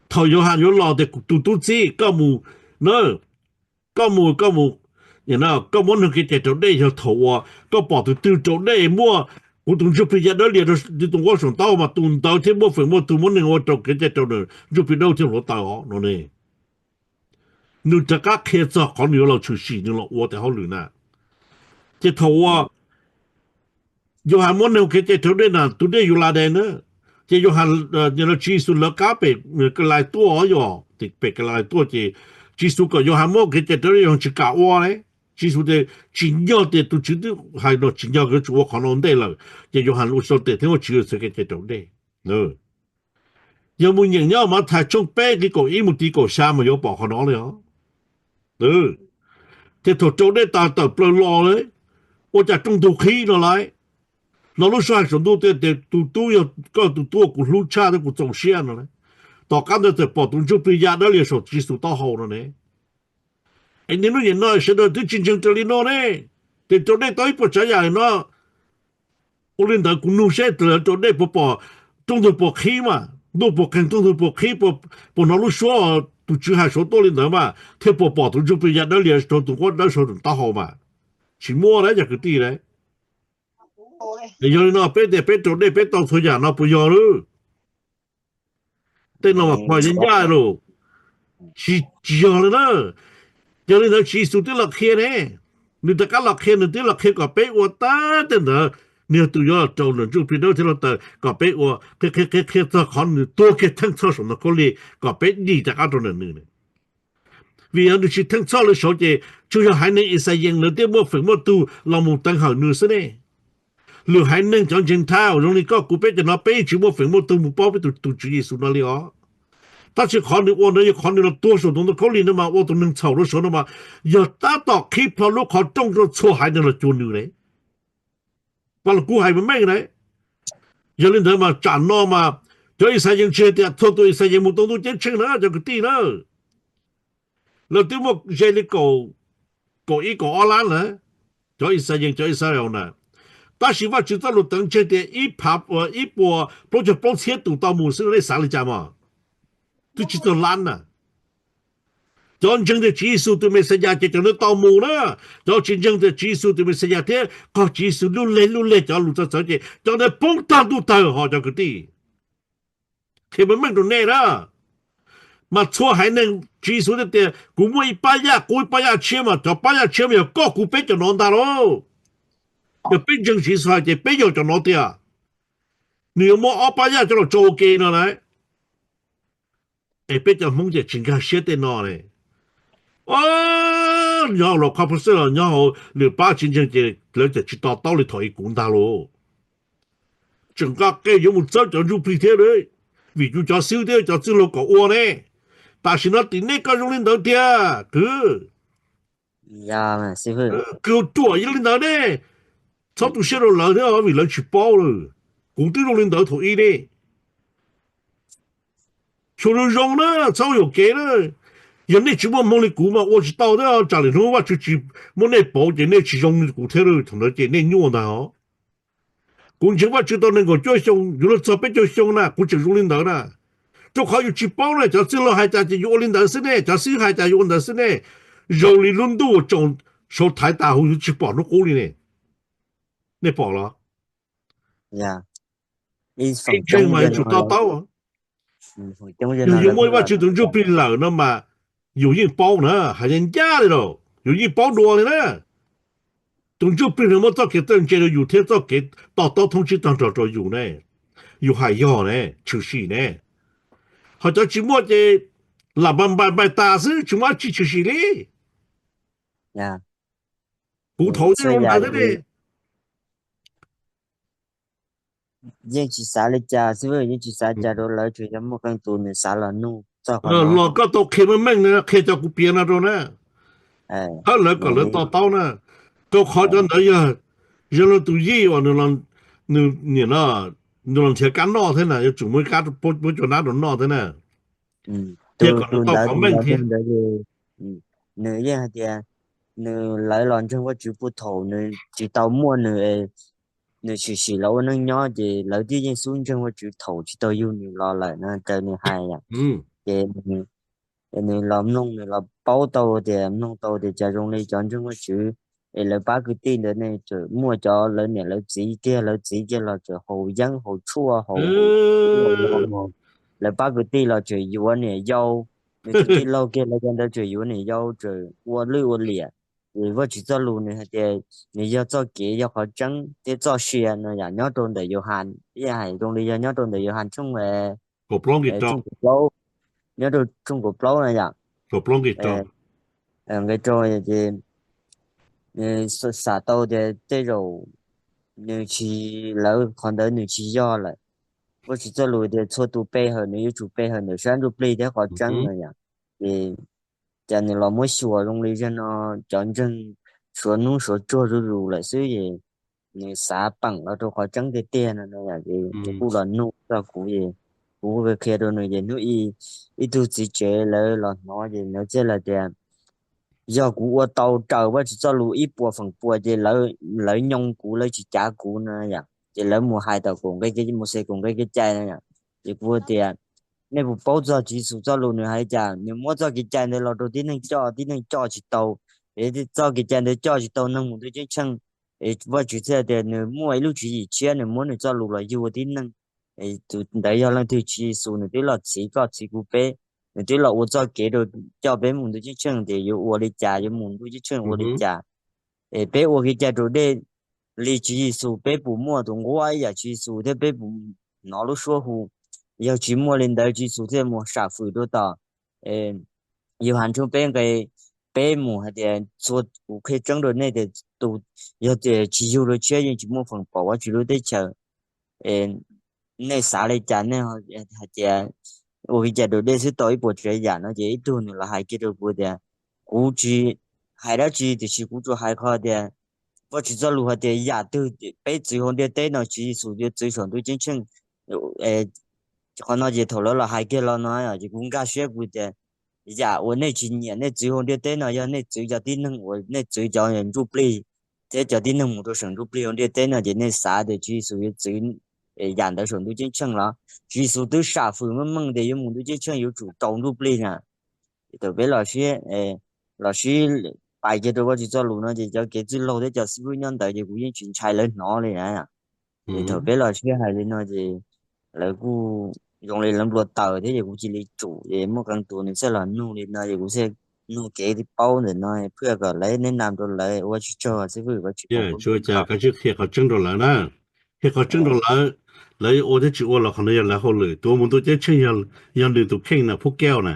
Thaum Yauhas yuav los tias, tus tub txib, koj mus na, koj mus, koj mus, koj muab neeg kev cai raus dej, yog thaum uas koj pom tus twg raus dej muaj kuv tus ntsuj plig ya dawb lias rau tus nquab saum taub hau mas tus ntawd thiaj muaj feem muaj tug muab neeg ua rau kev cai raus ntsuj plig dawb huv thiab hluav taws os no ne. Nws rov qab qhia txog qhov nws yuav los tshwm sim, nws los ua tej hauj lwm na. Ces thaum uas Yauhas muab neeg kev cai raus dej na, tus dej Yudais na, ces Yauhas, Tswv Yexus lawv qab pem Kalilais tuaj, yog pem Kalilais tuaj ces Tswv Yexus kom Yauhas muab kev cai raus dej, Yauhas tsis kam ua ne. Tswv Yexus tias tsim nyog tias, tus Tswv twb hais no, tsim nyog yuav tsum ua qhov no ntej lawm, ces Yauhas ua tsis tau tes thiab muab Tswv Yexus kev cai raus dej. Yog mus nyeem nyob Mathais tshooj peb nqe kaum ib mus ti kaum xya mas yuav pom qhov no li os. Ces thaum raus dej tas tawm plaws los lawm, ua cas rooj ntug qhib no lauj. Hnov lub suab hais saum ntuj tias, tus tub yog koj tus tub uas kuv hlub tshaj thiab kuv txaus siab no lauj. Tom qab ntawd txawm pom tus ntsuj plig ya dawb lias saum Tswv Yexus taub hau no ne. Es niaj hnub nim no sawv daws twb tsis ntseeg raws li no ne, ces raus dej tau ib puas tsav yam li no. Ua li ntawd kuv nug seb lawv raus dej puas pom rooj ntug puas qhib mas, ntuj puas qeeg rooj ntug puas qhib, puas hnov lub suab tus Tswv hais saum tuaj li ntawd mas, thiaj puas pom tus ntsuj plig ya dawb lias rau tus nquab dawb saum taub hau mas. Tsis muaj na cov kwv tij na. Yog li no peb tias peb raus dej peb tau txhua yam no puas yog lawm? Tej no mas qhov yeej ncaj lawm, tsis, tsis yog li na. Yog li ntawd Tswv Yexus twb los qhia ne, nws rov qab los qhia, nws twb los qhia kom peb ua tag tej ntawd, nws yog tus yuav los rau ntawm ntsuj plig dawb thiab hluav taws kom peb ua, qhia qhia qhia qhia txog qhov nws tuag kiag theej txhoj saum ntoo khaub lig kom peb dim rov qab rau ntawm nws. Vim yog nws tsis theej txhoj lawv saud ces tsuas yog haiv neeg Yixalayees lawv thiaj muaj feem muaj tug los mus teev hawm nws xwb ne. Lwm haiv neeg cov Gentile uas zoo li koj kuv peb cov no peb yeej tsis muaj feem muaj tug mus paub peb tus, tus Tswv Yexus no li os. Tab sis qhov nws ua ntawd yog qhov nws los tuag saum tus ntoo khaub lig no mas ua tus neeg txhaum rau saud no mas yog tab tom qhib plho lub qhov rooj rau txhua haiv neeg los cuag nws ne. Paj Lug Kub hais meej meej na. Yog li ntawd mas tsam no mas cov Yixalayees tsis hais tias txhua tus Yixalayees mus tau ntuj ceeb tsheej na cov kwv tij na. Lawv twb muaj ze li kaum, kaum ib kaum ob lab na, cov Yixalayees, cov Israel na. Tab sis Vajtswv txoj lus teev tseg tias ib phav, ib puas plaub caug plaub txhiab tus tau mus xwb, nej xav li cas mas? Twb tsis txog lab na. Cov ntseeg tias Tswv Yexus tus Mexiyas ces cov ntawd tau mus na. Cov tsis ntseeg tias Tswv Yexus tus Mexiyas thiab qog Tswv Yexus lub leg lub leg cov lus txawv txawv ces cov ntawd poob tag ntuj tawg ho cov kwv tij. Qhia meej meej rau nej na. Mas txhua haiv neeg Tswv Yexus tias kuv muaj ib pab yaj qub ib pab yaj tshiab mas cov pab yaj tshiab mas yog koj kuv peb cov no ntag lauj. Yog peb ntseeg Tswv Yexus hais ces peb yog cov no tiag. Nws yuav muab ob pab yaj coj los tso ua ke no na. Es peb cov Hmoob ces tsis nkag siab tej no ne. Nyob hauv los qhov phob xwb los nyob hauv lwm pab tsis ntseeg ces lawv txawm tsis to taub li thaum ib kuv ntag lauj. Tseem nqa qe yuav mus txawb cov ntsuj plig thiab, vim kuv cov xib hwb thiab cov txwj laug kom ua ne. Tam sim no tim nej koj zoo li ntawd tiag kwv. Kwv ruam yog li ntawd ne. Txhob tu siab rau lawv thiab vim lawv tsis paub lawm. Kuv twb zoo li ntawd thaum ub ne. Xyuas zoo zoo na, txhob yuam kev na. Yog nej tsis muaj hmoo li kuv mas ua tsis tau thiab, tsam lwm hnub Vajtswv tsis muab nej pauv ces nej tsis zoo li kuv thiab, thaum ntawd ces nej nyuaj ntag os. Kuv ntseeg Vajtswv tau nees nkaum cuaj xyoo, yuav luag txog peb caug xyoo na kuv tseem zoo li ntawd na. Rau qhov yus tsis paub na, cov txwj laug hais cas ces yus ua li ntawd xwb ne, cov xib hwb hais cas yus ua ntawd xwb ne. Zoo li lub ntuj uas tsaus, sau thaiv tas huv yus tsis pom hnub qub li ne. Nej pom los? Ib ntseeg mas yuav tsum to taub. Yog yus muaj Vajtswv tus ntsuj plig lawm no mas yus yeej paub na, hais ncaj li los yus yeej paub dua li na. Tus ntsuj plig no muab txoj kev txawj ntse rau yus thiab txoj kev to taub thoob tsib tag nrho rau yus ne. Yus hais yog ne, tshwm sim ne. Ho cov tsis muaj ces lam npai npai tas xwb, tsis muaj dab tsi tshwm sim li. Kuv thaum ub zoo ntawd thiab ne. Yeej tsis xav li cas xwb, yeej tsis xav cas rau lawv, tsuas yog muaj qee tus nws xav los nug txog qhov no. Los koj tau qhia meej meej na, qhia cov kuv piav no rau na. Hawb lawv kom lawv to taub na. Rau qhov cov ntawd yog Yog luag tus yij uas nws, nws niam no, nws los nrhiav kab noj thiab na, yuav tsum muaj kab, muab cov nab rau noj thiab na, thiab kom nws tau qhov meej thiab. Nws yeej hais tias nws, lawv los ntseeg Vajtswv puag thaum nws tsis tau muaj nws, nws sim sim los ua neej nyob ces lawv thiaj yeej xub ntseeg Vajtswv thaum tsis tau yug nws los lawm no raws nws hais yom. Ces nws los mloog, nws los paub tau tias, mloog tau tias cas zoo li cov ntseeg Vajtswv es lawv pab kwv tij ntawd ne, tseem muaj cov lawv niam lawv txiv kiag, lawv txiv kiag los tseem haus yeeb haus tshuaj haus, lawv pab kwv tij los tseem yuav niam yau, nws tus tij laug kiag lawv cov ntawd tseem yuav niam yau, tseem ua lwj ua liam. Ces Vajtswv txoj lus nws hais tias nws yog txoj kev, yog qhov tseeb thiab txoj sia no yom, nyob rau ntawm Yauhas, ib yam hais zoo li yog nyob rau ntawm Yauhas tshooj, tshooj kaum plaub, nyob rau tshooj kaum plaub no yom, nqe rau ces xam tau tias tej zaum nws tsis, lawv qhov ntawd nws tsis yog lawm. Vajtswv txoj lus tias txhua tus pe hawm nws yuav tsum pe hawm ntawm sab ntsuj plig thiab qhov tseeb no yom. Ces cas nws los muab xyuas zoo li zaum no cov ntseeg suav hnub suav tsuag zuj zus lawm xwb es nws xav peem los rau qhov tseeb tiag tiag no no yom, ces nws kuj los nug txog kuv es kuv qhia rau nws ces hnub ib, ib tug txiv tsev lawv los hnov ces lawv thiaj li tias yog kuv ua tau raws Vajtswv txoj lus ib puas feem pua ces lawv nyoo kuv, lawv tsis cav kuv no yom. Ces lawv mus hais tom kaum nqe kev, mus xes kaum nqe kev cai no yom. Ces kuv tias nej puas paub txog Tswv Yexus txoj lus nws hais li cas, nws muab txoj kev cai ntawd los rau tib neeg coj, tib neeg coj tsis tau, es txoj kev cai ntawd coj tsis tau neeg mus ntuj ceeb tsheej. Es Vajtswv thiaj tias nws muaj ib lub tswv yim tshiab, nws muab nws txoj lus los yug ua tib neeg. Tus ntawd yog leej twg? Tswv Yexus, nws twb los txhiv koj txhiv kuv peb, nws twb los ua txoj kev rau coj peb mus ntuj ceeb tsheej, tias yuav ua li cas, yuav mus ntuj ceeb tsheej ua li cas. Es peb ua kev cai raus dej li Tswv Yexus, peb puas muaj tus nquab ib yam Tswv Yexus thiab peb puas hnov lub suab hu? Yog tsis muaj li ntawd, Tswv Yexus thiaj mus sam fwm rau tom Yauhas tshooj peb nqe peb mus hais tias txhua, kuv qhia tseeb rau nej tias tus, yog tias tsis yug dua tshiab yeej tsis muaj feem pom Vajtswv lub teb chaws. Nej xav li cas, nej hais tias ua kev cai raus dej xwb tau ib puas tsav yam no ces ib tug nws los hais kiag rau kuv tias kuv tsis hais dab tsi, tiam sis kuv tsuas hais qhov tias Vajtswv txoj lus hais tias yam twg peb txwv hauv ntiaj teb no Tswv Yexus yuav txwv saum ntuj ceeb tsheej. Qhov no ces thaum lawv los hais kiag los no ces kuv nkag siab kuv tias yam uas nej tsis nyiam nej txwv hauv ntiaj teb no yog nej txwv cov tib neeg uas nej txwv cov ntsuj plig thiab cov tib neeg mus rau saum ntsuj plig hauv ntiaj teb no ces nej xav tias Tswv Yexus yuav txwv yam ntawd saum ntuj ceeb tsheej los? Tswv Yexus twb sam fwm meej meej tias yuav mus ntuj ceeb tsheej yuav tsum rau ntsuj plig na. Thaum peb los sib, los sib pais kiag rau Vajtswv txoj lus no ces cov kev txwj laug thiab cov xib fwb nyob ntawd ces kuv yeej tsis ntshai lawv hnov li na. Ces thaum peb los sib hais li no ces lawv kuj zoo li lawv nplua taws thiab ces kuv cia li tsum ces muaj qee tus nws thiaj los nug li no ces kuv thiaj nug kev paub ntawm no phwj kom lawv neb nam rau lawv ua tsis tsaug xib fwb. Tsis ua cas, koj tsij qhia qhov tseeb rau lawv na. Qhia qhov tseeb rau lawv, lawv ua thiab tsis ua los qhov no yog lawv hauj lwm. Tus uas mus ntuj ceeb tsheej yog nws tus kheej na, phub kauj na,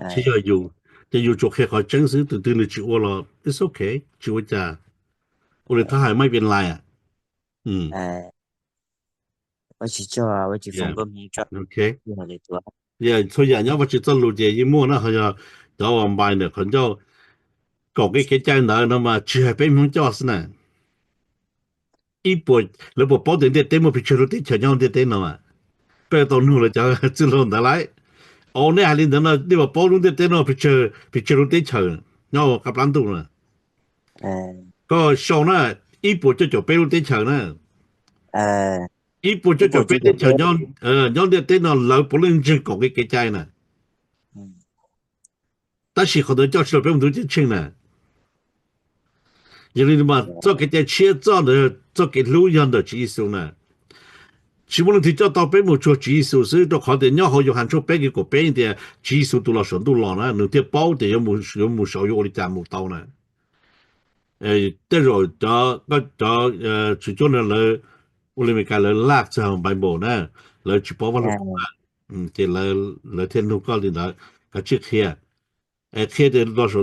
tsis yog yus. Ces yus tsuas qhia qhov tseeb xwb, tus twg nws tsis ua los it's okay, tsis ua cas. Ua li thab hais maj pes lais. Txhua yam nyob Vajtswv txoj lus ces yeej muaj na, ho yog cov uas npais ntawm qhov ncauj kaum nqe kev cai ntawd no mas tsis hais peb Hmoob coj xwb na. Ib puas, lawv puas paub tias ntiaj teb muaj pes tsawg lub teb chaws nyob ntiaj teb no? Koj yuav tau nug lawv cov txwj laug ntawd lauj. Au, nej hais li ntawd no nej puas paub lub ntiaj teb no pes tsawg, pes tsawg lub teb chaws nyob qab plab ntuj na? Koj sau na, ib puas cuaj caum peb lub teb chaws na. Ib puas cuaj caum peb teb chaws nyob ntiaj teb no lawv puav leej ntseeg kaum nqe kev cai na. Tab sis qhov ntawd coj tsis tau peb mus ntuj ceeb tsheej na. Yog li mas txoj kev cai tshiab, txoj ntawd, txoj kev hlub yog ntawm Tswv Yexus na. Tsis muaj leej twg coj tau peb mus tsuas Tswv Yexus xwb, rau qhov tias nyob hauv Yauhas tshooj peb nqe kaum peb tias Tswv Yexus tus los saum ntuj los na, nws thiaj paub tias yuav mus, yuav mus saud yuav ua li cas mus tau na. Tej zaum cov, cov tswv cuab no lawv ua li Meskas lawv lack txog Bible na, lawv tsis paub Vaj Lug Kub na, ces lawv thiaj nug koj li ntawd, koj tsij qhia. Qhia tias los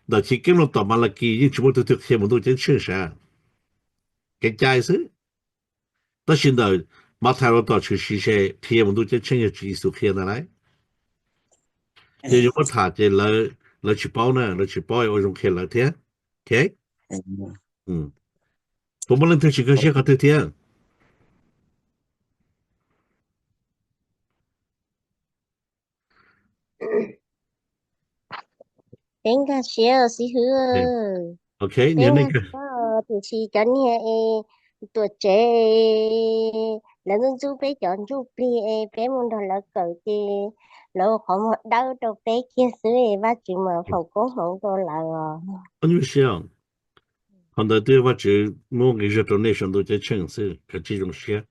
ntawm Chiv Keeb los tom Malakis yeej tsis muaj tug twg qhia mus ntuj ceeb tsheej sav, kev cai xwb. Tab sis ntawm Mathais los tom Tshwm Sim se qhia mus ntuj ceeb tsheej yog Tswv Yexus qhia ntag lauj. Ces yus muab tham ces lawv tsis paub na, lawv tsis paub ua zoo qhia lawv thiab. Ok. Puas muaj leej twg tsis nkag siab qhov twg thiab? Peb nkag siab xib hwb. Ok, peb nkag siab tiam sis cov niag es tuam tsev lawv ntxub ntxub peb cov ntsuj plig es peb mus nrog lawv kawm ces lawv ua qhov muag dawb rau peb kiag xwb es Vajtswv mas foom koob hmoov rau lawv os. Qhov ntawd twb Vajtswv muab nqi zog rau nej saum ntuj ceeb tsheej xwb, kav tsij zoo siab.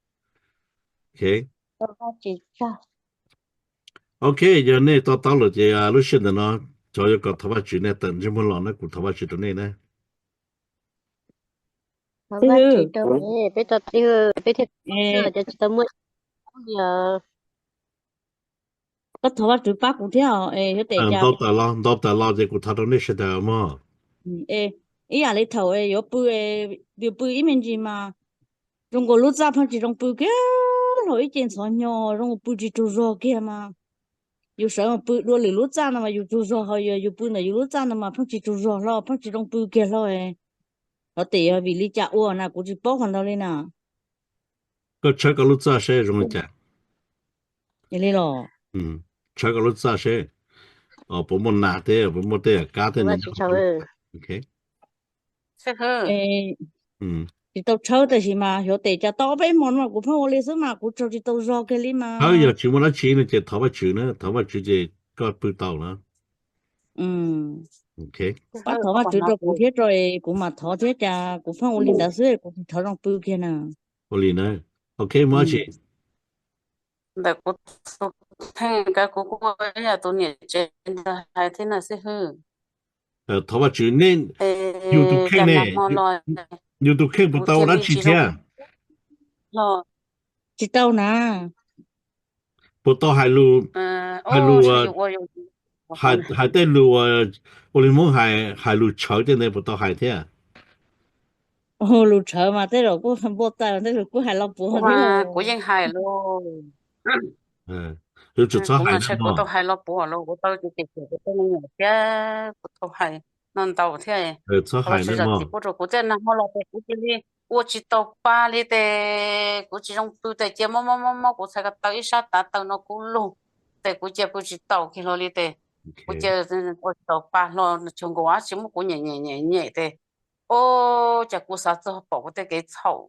Ok, yog nej to taub lawm ces lub sij hawm ntawm no cov yuav kom thov Vajtswv nej tawm ntsej muag los na, kuv thov Vajtswv rau nej na. Koj thov Vajtswv pab kuv thiab os. Ntau tawm los, ntau tawm los ces kuv thov rau nej sawv daws mog. Ib yam li thaum yuav pw, yus pw ib me ntsis mas zoo nkaus lub txaj pheej tsis zoo pw kiag hlo, ib ce ntxhov hnyo zoo nkaus pw tsis tsaug zog kiag mas yus sawv mus pw dua lwm lub txaj no mas yus tsaug zog, ho yog yus pw ntawm yus lub txaj no mas pheej tsis tsaug zog hlo, pheej tsis zoo pw kiag hlo. Xyov tes yog vim li cas ua na, kuv tsis paub qhov ntawd li na. Koj tshawb koj lub txaj seb zoo li cas. Li los? Tshawb koj lub txaj seb puas muaj nas thiab puas muaj tej yam kab tej. Tsis tau tshawb tab sis mas xyov tes cas tau ob peb hmo no kuv pheej ua li xwb mas kuv tsaug tsis tau zog kiag li mas. Tshawb yog tsis muaj dab tsi no ces thov Vajtswv na, thov Vajtswv ces koj pw tau na. Pab thov Vajtswv rau kuv thiab, rau kuv mam thov thiab, cas kuv pheej ua li ntawd xwb, kuv tsis thov zoo pw kiag na. Ua li na. Ok, muaj dab tsi? Ntawm kuv tus kheej, kuv kuj ib yam tus niam tsev ntawd hais thiab na xib hwb. Thov Vajtswv ne, yus tus kheej ne, yus tus kheej puas tau ua dab tsi thiab? Tsis tau na. Puas tau hais lus, hais lus, hais tej lus ua li Hmoob hais, hais lus tshawv tej ntawd puas tau hais thiab? Lus tshawv mas tej zaum kuj npau taws, tej zaum kuj hais los puav thiab. Kuv yeej hais lus. Yuav tsum txhob hais, kuv tau hais los puav los kuv tau cem cem kuv tej me nyuam thiab, kuv tau hais no ntau thiab. Txhob hais na mog. Kuv tej nag hmo los ces kuv cia li ua tsis tau pa li ces kuv tsis zoo pw ces cia mob mob mob mob kuv txhais ko taw ib sab tav taw no kub lug ces kuv cia pw tsis tau kiag hlo li ces kuv cia ua tsis tau pa hlo, cuag nkaus dab tsi muab kuv nyem nyem nyem nyem ces, o, cas kuv xav txog pom kuv tej kev txhaum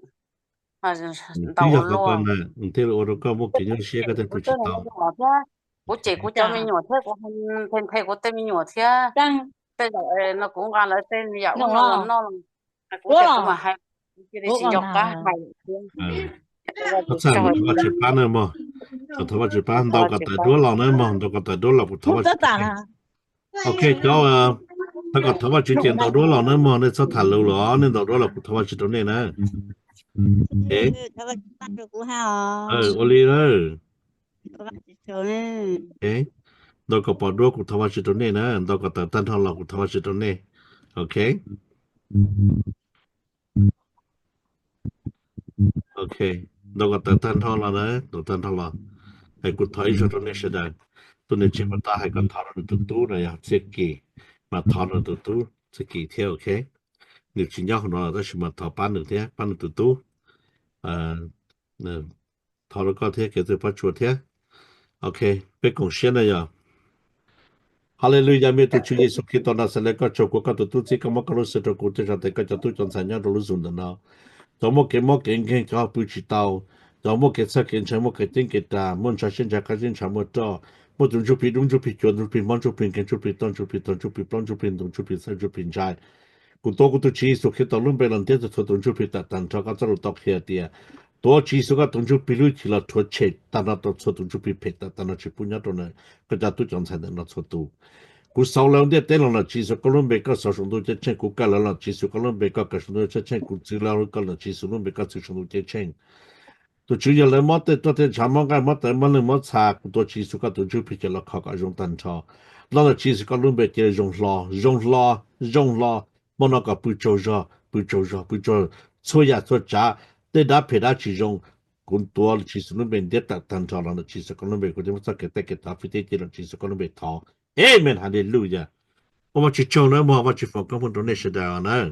ntau ua luaj. Thiaj li ua rau koj muaj kev nyuaj siab koj thiaj pw tsis tau. Kuv cem kuv cov me nyuam thiab kuv nthe nthe kuv tej me nyuam thiab. Tej zaum no kuv nqa lawv tej yam ub no los noj los kuv ces kuv mam hais, kuv cia li tsis nco qab hais thiab. Thov Vajtswv pab na mog, thov Vajtswv pab, ntaus kom tawm duab los na mog, ntaus kom tawm duab los kuv thov Vajtswv. Ok, cov, thov kom thov Vajtswv ces ntaus duab los na mog, nej txhob tham lus los, nej ntaus duab los kuv thov Vajtswv rau nej na. Ua li na. Ntaus kom pom duab kuv thov Vajtswv rau nej na, ntaus kom tawm tag nrho los kuv thov Vajtswv rau nej. Ok. Ok, ntaus kom tawm tag nrho los na, tawm tag nrho los. Es kuv thov ib zaug rau nej sawv daws. Tus niam tsev puas tau hais kom thov rau nws tus tub no yog Txhiaj Kis, mas thov rau tus tub Txhiaj Kis thiab, ok. Nws tsis nyob hauv no tab sis mas thov pab nws thiab pab nws tus tub. Thov rau koj thiab kev txawj pob tsuas thiab. Ok, peb koom siab na yog. Haleluya, me tus Tswv Yexus Khetos Naxales, koj tsaug kuv koj tus tub txib koj muab koj lub xwb rau kuv tej zaum tes koj cov tub cov ntxhais nyob rau lub zos ntawm no. Cov muaj kev mob kev nkeeg, cov pw tsis tau, cov muaj kev txhawj kev ntshai, muaj kev ceeb kev ras, muaj ntshav siab ntshav qab zib ntshav muaj roj, muaj tus ntsuj plig dub ntsuj plig cuav ntsuj plig mob ntsuj plig nkeeg ntsuj plig toj ntsuj plig tog ntsuj plig plaub ntsuj plig ntug ntsuj plig txhawj ntsuj plig ntshai. Kuv tuav kuv tus Tswv Yexus Khetos lub npe los ntiab txhua tus ntsuj plig tawm tag nrho, koj txoj lus tau qhia tias tuav Tswv Yexus koj tus ntsuj plig lub hwj chim los rhuav tshem tag nrho rau txhua tus ntsuj plig phem tawm tag nrho tsis pub nyob rau koj cov tub cov ntxhais ntawm no txhua tus. Kuv xauv lawv ntiaj teb los ntawm Tswv Yexus koj lub npe koj xauv saum ntuj ceeb tsheej, kuv kaw lawv los Tswv Yexus koj lub npe koj kaw saum ntuj ceeb tsheej, kuv txwv lawv koj los Tswv Yexus lub npe koj txwv saum ntuj ceeb tsheej. Tus Tswv yog lawv mob tej roj tej ntshav mob nqaij mob tawv mob neeg mob txha, kuv tuav Tswv Yexus koj tus ntsuj plig ces los kho kom zoo tag nrho. Los ntawm Tswv Yexus koj lub npe cia li zoo hlo zoo hlo zoo hlo. Hmo no kom pw tsaug zog pw tsaug zog pw tsaug txhua yam txhua tsav, tej dab phem dab tsis zoo, kuv tuav Tswv Yexus lub npe ntiab tawm tag nrho los ntawm Tswv Yexus koj lub npe, kuv thiaj muab txoj kev teb kev thov fij teb cia los Tswv Yexus koj lub npe thov. Amen, haleluya. Ua Vajtswv tsaug na mog, Vajtswv foom koob hmoov rau nej sawv daws na.